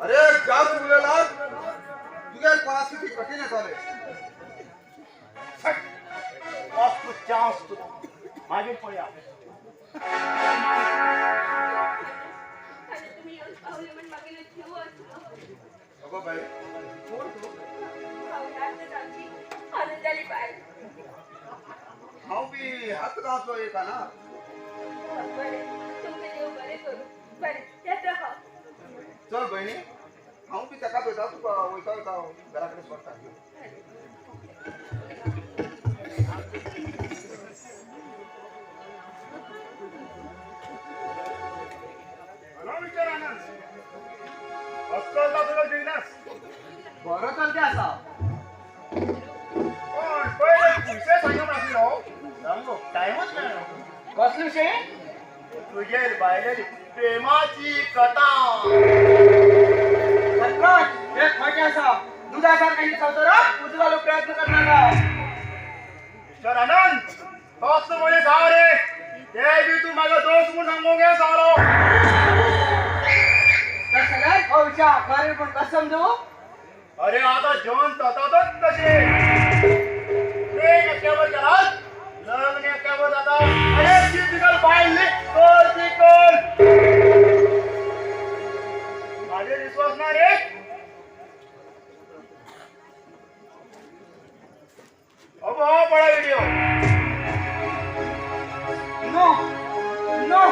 अरे जास्त उरलेला तुझ्या परिस्थिती कठीण झाले. चान्स तुला मागीर पळया. अगो बाई कोण तू? आनंदाली बाई. हांव बी हात गांवचो एक ना. बरे तुमचे देव बरे करू. बरे येता हांव. चल बहिणी हांव बी ताका वयता तुका वयता वयता घरा कडेन सोडटा. हॅलो विचार आनंद कसो चलता तुजो बिजनेस? बरो चलते आसा. पण पयले विशय सांगूंक नासलो सांगो टायमूच मेळना. कसलो विशय? तुजे बायलेली प्रेमाची कथा. सरपंच एक खोटें आसा. दुदा सारकें संवसाराक उजो घालूंक प्रयत्न करनाका. मिस्टर आनंद तोच मनीस हांव रे. ते बी तूं म्हाजो दोस्त म्हूण सांगूंक गे सारो. तशें जाल्यार हो विचार खरें पूण कशें समजूं? अरे आतां जेवण जातातच तशें. प्रेम एकट्यावर केलात लग्न एकट्यावर जाता. अरे ती तुगेली बायल न्ही कर ती कर. म्हाजेर विश्वास ना रे? अबो हो पळय व्हिडिओ. नो नो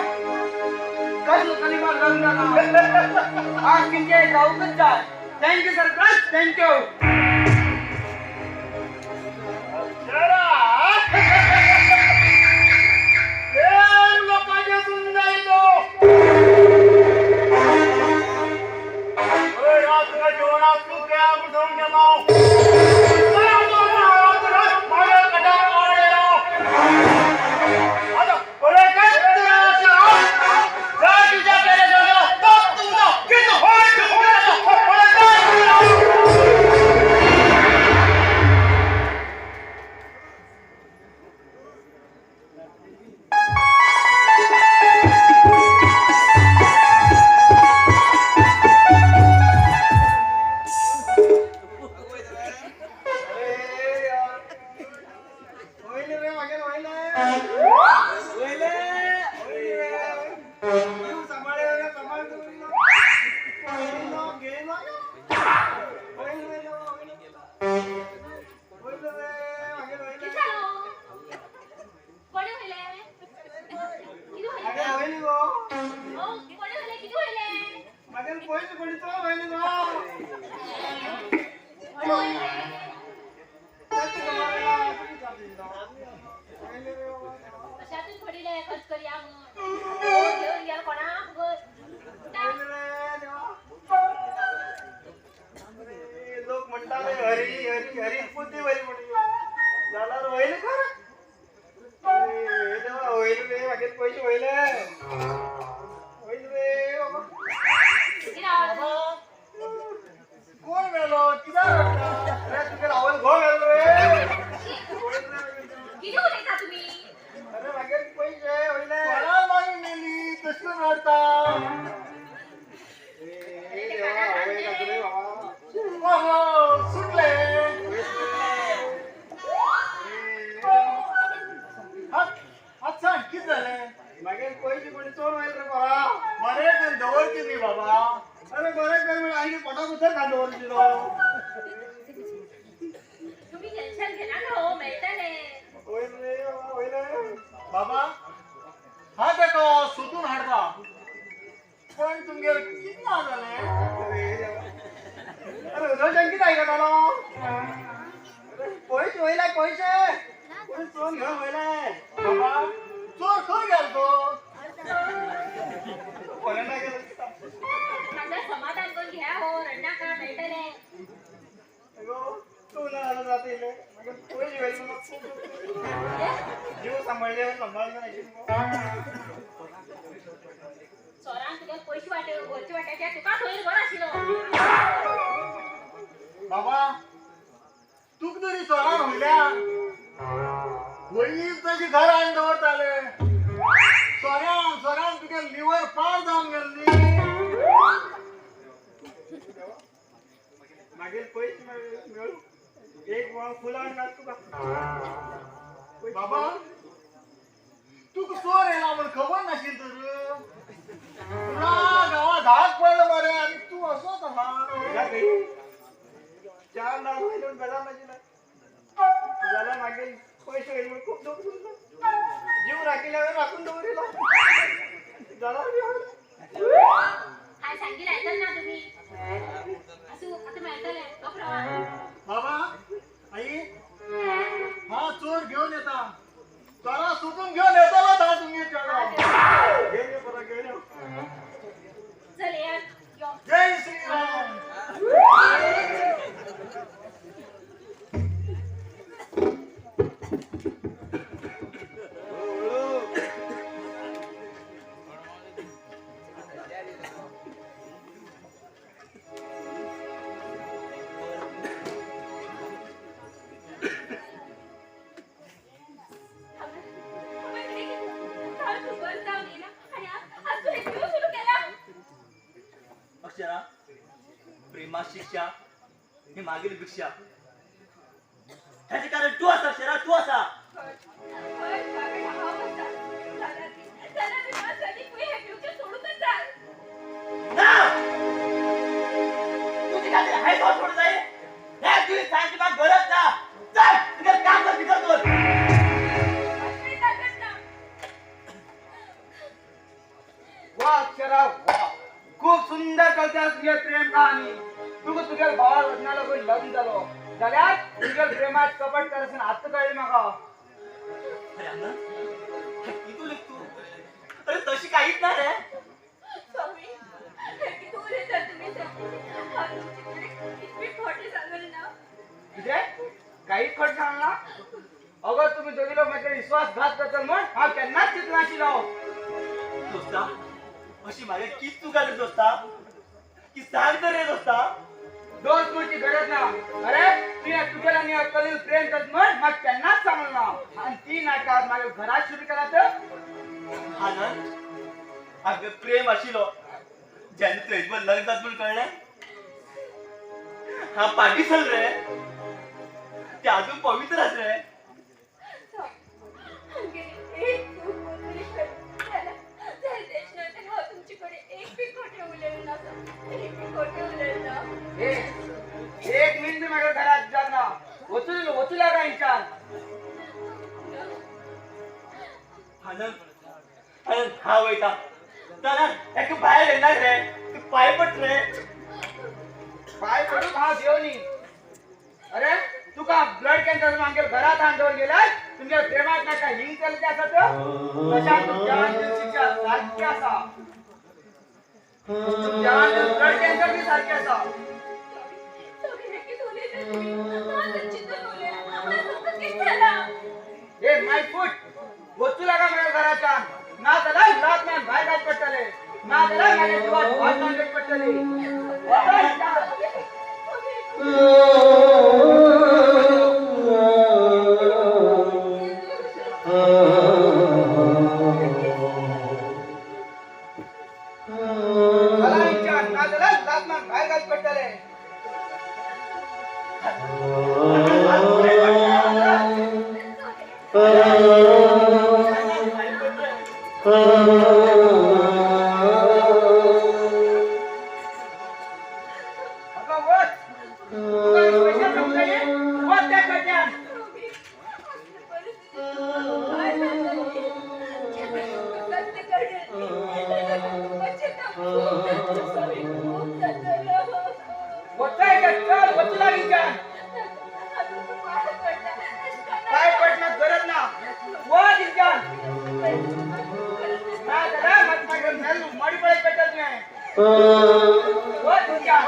कसलो कलिमा लग्न ना. आज कितें जावंकच जाय. Thank you sarpanch, thank you. प्रेम लोकांचे सुंदरी तो. तुका जेवणाक तूं काय म्हूण सांगून गेलो. लोक म्हणटाले हरी हरी हरी बुद्धी बरी म्हणून जाल्यार वयले खरें. देवा वयले रे मागीर पयशे वयले वयले रे बाबा. कोण मेलो कित्याक रडटा? अरे तुगेलो आवयन घोव मेलो रे. कितें उलयता तुमी? अरे मागीर पयशे वयले. कोणाक मागीर मेली तशें रडटा. देवा आवय रे बाबा. सुटले. हात सांग कितें जालें? मागीर पयशे कोणी चोर वयले रे पोरा. बरें कर दवरची न्ही बाबा. अरे बरें कर म्हण आनी पोटाक उतर घालून दवरची तो. तुमी टेन्शन घेनाका हो मेळटलें. वयले रे बाबा वयले. बाबा हा तेका सोदून हाडता. पण तुमगेर कितें ना जालें? अरे रोशन कितें आयकतालो? पयशे वयले पयशे कोण चोर घेवन वयले बाबा चोर खंय गेलो तो? फॉरेना गेलो. समाधान करून घ्या हो, रडनाका मेळटले. अगो तूं ना जाल्यार जाता इल्लें मागीर पयशे वयले जीव सांबाळ्ळे सांबाळ्ळे नाशिल्लो. चोरान तुगे पयशे वाटे वरचे वाट्याचे तुका खंय बरो आशिल्लो. बाबा तुका तरी चोरान वयल्या वयलीच तशी घरान हाडून दवरताले. चोरान चोरान तुगे लिवर पाड जावन गेल्ली. मागीर पयशे मेळू एक फुलां घाल तुका. बाबा तुका चोर येयला म्हूण खबर नाशिल्ली तर तुला गांवां धाक पडलो मरे आनी तूं असोच आसा. 4 लाख वयले म्हूण बेजार नाशिल्लें जाल्यार मागीर पयशे वयले म्हूण खूब दुख्ख जालें. जीव राखिल्ल्या राखून दवरिलो जाल्यार काय सांगितलं आयकल ना तुम्ही. असू आता मेळटलें. बाबा आई हा चोर घेवन येता चोरा सोदून घेवन येतलो हा तुमगे चेडो. घेवन यो बरो घेवन यो. चल या. जय श्रीराम. अक्षरा प्रेमा शिक्षा ही मागील भिक्षा हेचे कारण तूं आसा अक्षरा तूं आसा. ना तुझे खातीर हांवें सोडूंक जाय हें तुवें सांगची म्हाका गरज ना. चल तुगेलें काम कर भितर दवर. वा अक्षरा वा, खूब सुंदर कळटा तुगे प्रेम कहानी. तुका तुगेल्या भावा लग्ना लागून लग्न जालो जाल्यार तुगेल्या प्रेमात कपट करसन आत्तां कळ्ळें म्हाका. अरे आनंद कितें उलयता तूं? अरे तशी कांयच ना रे. स्वामी कितें उलयता तुमी? हांव तुमचे कडेन कितली खोटें सांगलें ना. कितें कांयच खोटें सांगलें ना? अगो तुमी दोगी लोक म्हजेर विश्वासघात करतले म्हूण हांव केन्नाच चिंतनाशिल्लो. दोस्ता अशी म्हागे कित चूक जाली दोस्ता की सांग तर रे दोस्ता. दोस्त म्हणची गरज ना. अरे तुवें तुगेल्या आनी अक्कलीन प्रेम करत म्हूण म्हाका केन्नाच सांगलें ना आनी ती नाटकां मागीर घरांत सुरू केला तर. आनंद आमगे प्रेम आशिल्लो जेन्ना तुवें लग्न जाता म्हूण कळ्ळें हांव पाटी सल रे ते अजून पवित्र आस रे. एक मिनिट बी म्हाका घरात जाना वचू वचू लागा हिंच्यान. आनंद आनंद हांव वयता जाणा हेका भायर येना रे तूं पांय पड रे. पांय पडूंक हांव देव न्ही. अरे तुका ब्लड कॅन्सर आमगेर घरात हाडून दवर गेल्यार तुमच्या प्रेमात नाका हिंग चलते आसा तर तशाक देवान शिक्षा सारकी आसा. देवान ब्लड कॅन्सर बी सारकी आसा. हे माय फूट वचू लागा म्हाका घराच्यान ना जाल्यार लात मान भायर घालचे पडटले ना जाल्यार म्हाज्या जिवाक भात मारचे पडटली. चला हिंच्यान ना जाल्यार लात मान भायर घालचे पडटले. अगं वच तुका स्पेशल समजाय वच त्या खड्ड्यान. काय पडणार गरज ना वा दिलजान ना दादा मत मागे मेल मडी पडे पेटल नाही वा दिलजान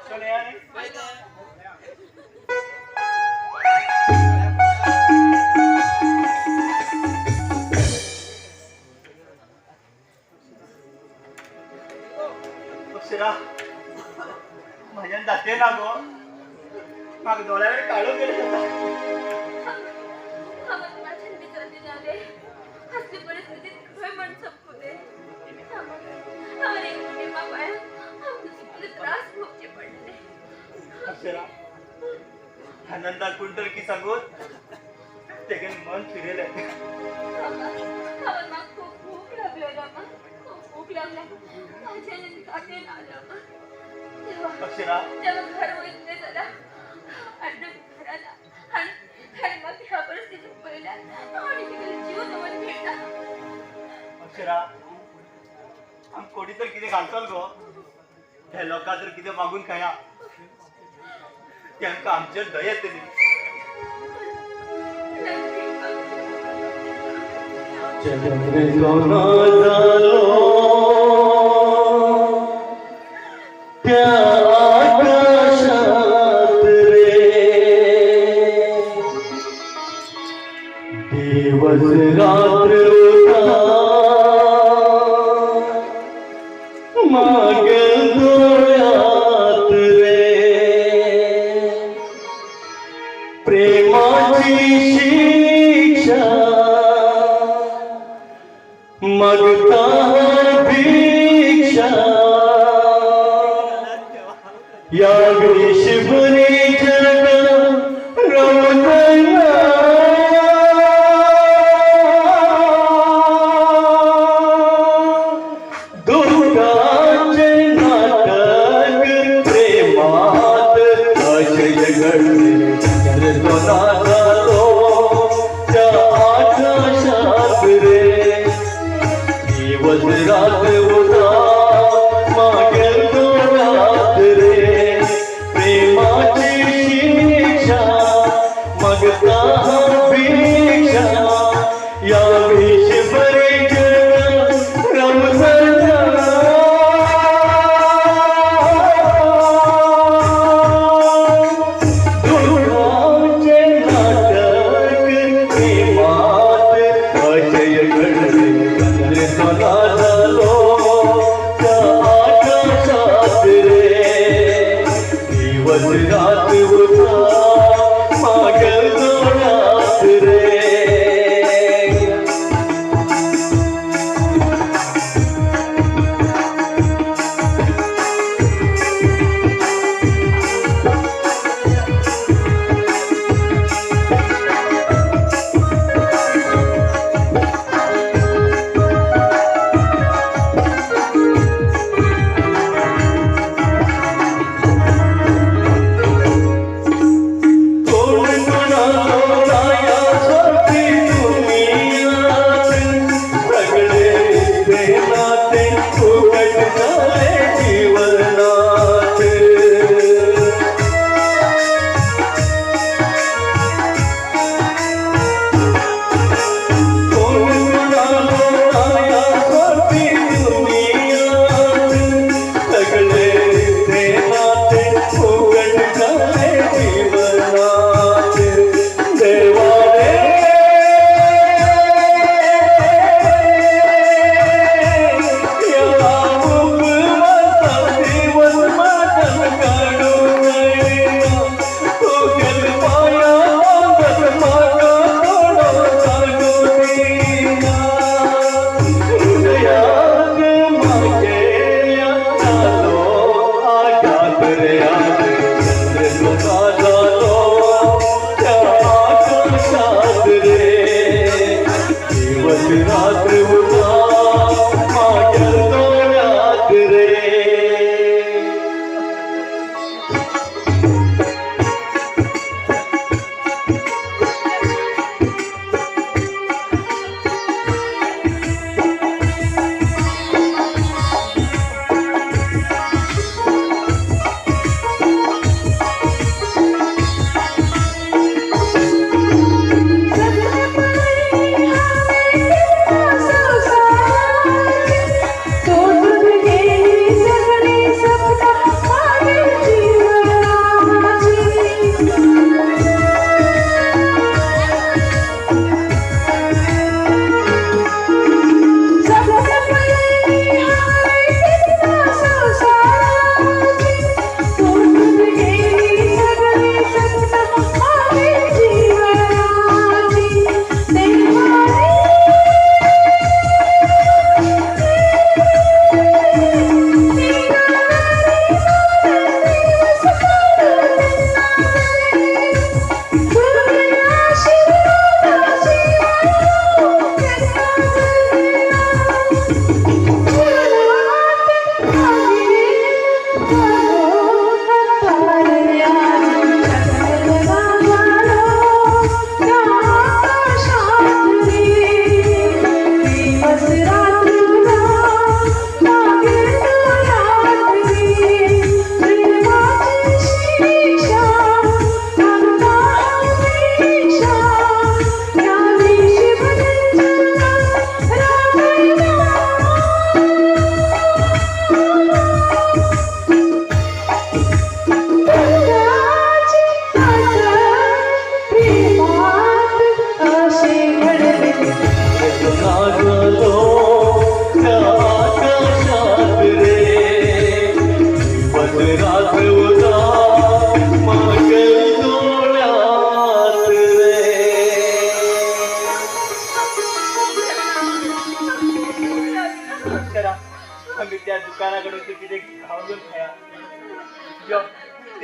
चल यार। तर की सांगून तेगेन मन फिरयलें. हांवें म्हाका खूब भूक लागल्या मामा, खूब भूक लागल्या. म्हाज्यान खातें ना मामा. देवा, अक्षरा, तेव्हा घर वयतलें जाल्यार अर्द घरान आनी आनी म्हाका ह्या परिस्थितीत पळयल्यार आनी कितें जीव दवर घेता. अक्षरा, आम कोणी तर कितें घालतल गो. हे लोकां तर कितें मागून खाया, तेंकां आमचेर दया येतली. चंद्र जालो त्या आकाशात रे, दिवस रात्र होता मागेल डोळ्यात रे, प्रेमाची शिक्षा मगता भिक्षा, या विश्वरी जग रमतना, दुःखाचे नाटक प्रेमात आशय घडले, चंद्र झालो त्या आकाशात रे, दिवस रात्र होता मागेल डोळ्यात रे, प्रेमाची शिक्षा मगता भिक्षा, या विश्वरी जग रमजना, दुःखाचे नाटक प्रेमात अजय घडले, चंद्र झालो त्या आकाशात रे, दिवस रात होता मागेल डोळ्यात.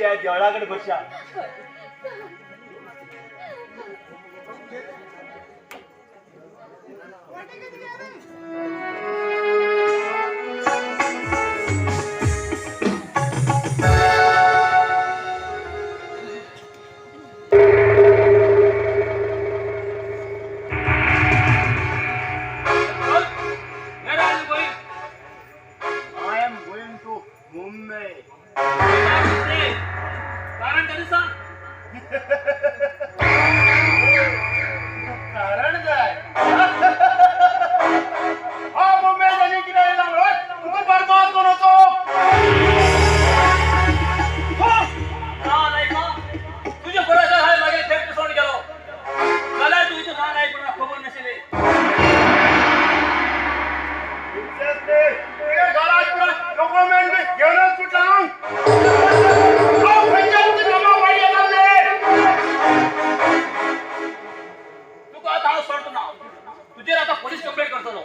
त्या देवळाकडे बसया. I am going to Mumbai. कारण तरी सांग. कारण काय? हा मुंबई जाणी किती येणार तुका बरबाद कोण होतो? तुझ्या बरोबर हाय मागे थेट सोडून गेलो. जाल्यार तुझं ना नाही पण खबर नशिल्ली. डॉक्युमेंट बी घेऊनच सुटला. तुका आता हांव सोडतो ना. तुजेर आता पोलीस कंप्लेंट करतलो.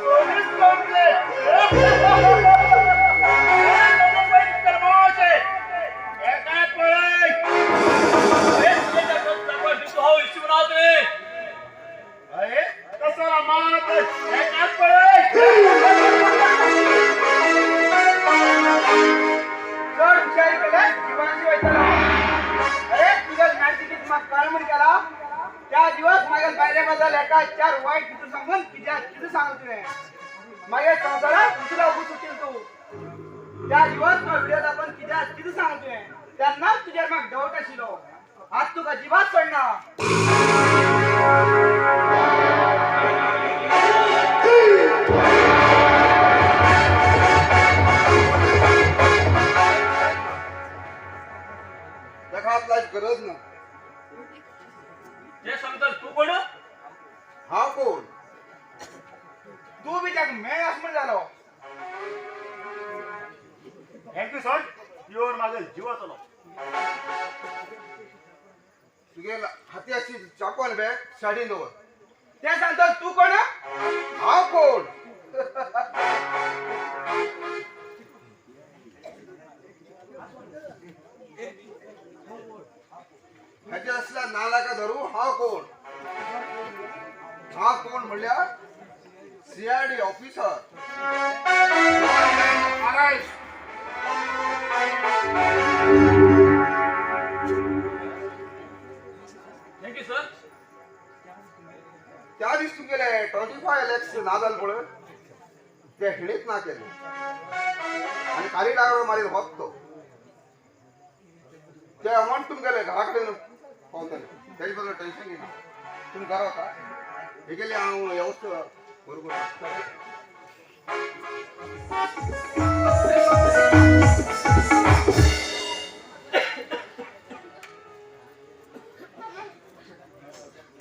Police complaint. अरे कसा मात एकाच पळय. चड हुशारी केल्यास जीवांशी वयतलो. अरे तुझ्या मॅजिकीत म्हाका कळ म्हण केला त्या दिवस मागील बायले बद्दल एका चार वायट कितें सांगून कित्याक कितें सांगू तुवें. मागीर संवसारात दुसरा उबो सुटील तूं. त्या दिवस म्हाका व्हिडिओ दाखोवन कित्याक कितें सांगू तुवें तेन्नाच तुजेर म्हाका डावट आशिल्लो. आज तुका अजिबात सोडना. ताका हात लावची गरज ना. जे सांगता तूं कोण? हांव कोण? तूं बी ताका मेळ अशें म्हण जालो. Thank you sir. Your माझा जीवाचलो. तुगे हाती अशी चाकू आनी बॅग सायडीन दवर. ते सांगता तूं कोण? हांव कोण? हाचे असल्या नालायका धरू हांव कोण? हांव कोण म्हणल्यार CID officer. Arrest. Thank you sir. त्या दीस तुगेले 25 लॅक्स ना जाले पळय ते हेणीच ना केले आनी कारी डायव्हर मारीत होत तो ते अमाऊंट तुमगेले घरा कडेन पावतले. तेजे बद्दल टेन्शन घेयना. तुमी घरा वता हेगेली हांव वेवस्था बरोबर.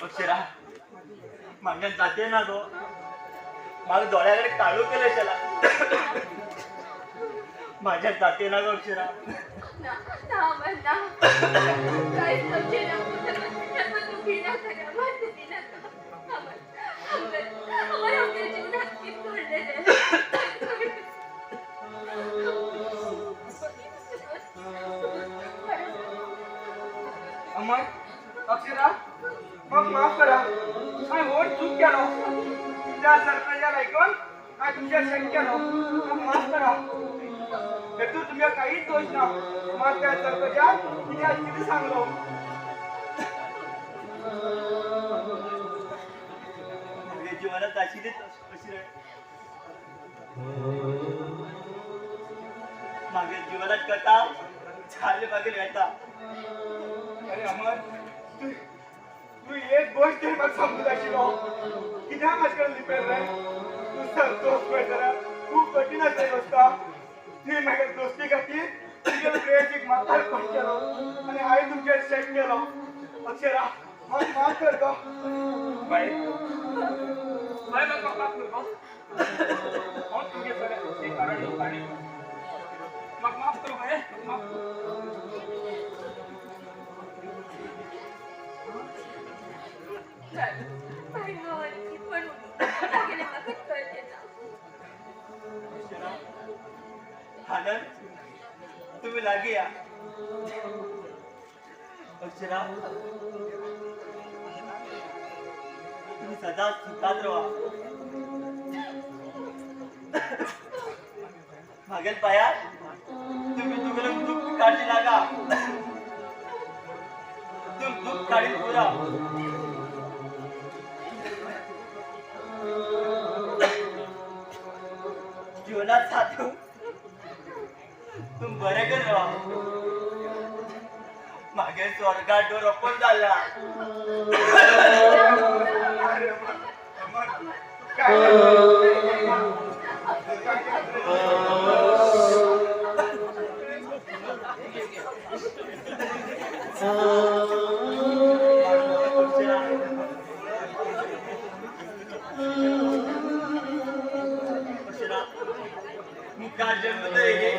अक्षरा म्हाज्यान जाते ना गो. म्हाका दोळ्याकडे काळू केलं शाला. माझ्या जाते ना गो अक्षरा. ना ना अमर ना. कांयच करचें ना. ताका दुखी नाका रे अमर, दुखी नाका. अमर अमर अमर आमच्या जिवनात कितें घडलें तें. अमर अक्षरा म्हाका माफ करा. हांवें व्हड चूक केलो. त्या सरपंचाक आयकून हांवें तुमचेर शक केलो. म्हाका माफ करा. हेतून तुमच्या कांयच दोश ना. मात त्या सरपंचान कित्याक कितें सांगलो. म्हज्या जिवनात आशिल्लीच अशी मागीर जिवनात कथा जाले मागीर येता. अरे अमर तूं एक गोश्ट तरी म्हाका समजून आशिल्लो. कित्याक म्हाजे कडेन लिपयलें रे? तूं सर दोस्त पळय जाल्यार खूब कठीण आसता दोस्ता. तुवें म्हागे दोस्ती खातीर तुगे प्रेयसीक म्हाका फोन केलो आनी हांवें तुमचेर शक केलो. अक्षरा म्हाका माफ कर गो. बाय बाय म्हाका माफ कर गो. हांव तुगे सगळें एक कारण काणी म्हाका माफ कर बाय. माफ कर. बाय हांव आनी कितें पण उलोवं तागेलें म्हाका कळचें ना. आनंद तुम्ही लागी या. अक्षरा, तुम्ही सदा सुखात राहा. मागेल पाया तुम्ही तुगेले दुःख काढली लागा, तुम दुःख काढील पुरा. जीवनात साथू तुम बरे कर राहा. मागे स्वर्गात डोर ओपन झाला. अक्षरा, मुखार जन्म तर गे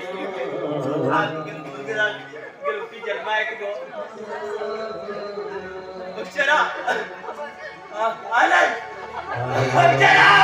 गेलोकी जन्मा एक गो. अक्षरा, आनंद, अक्षरा.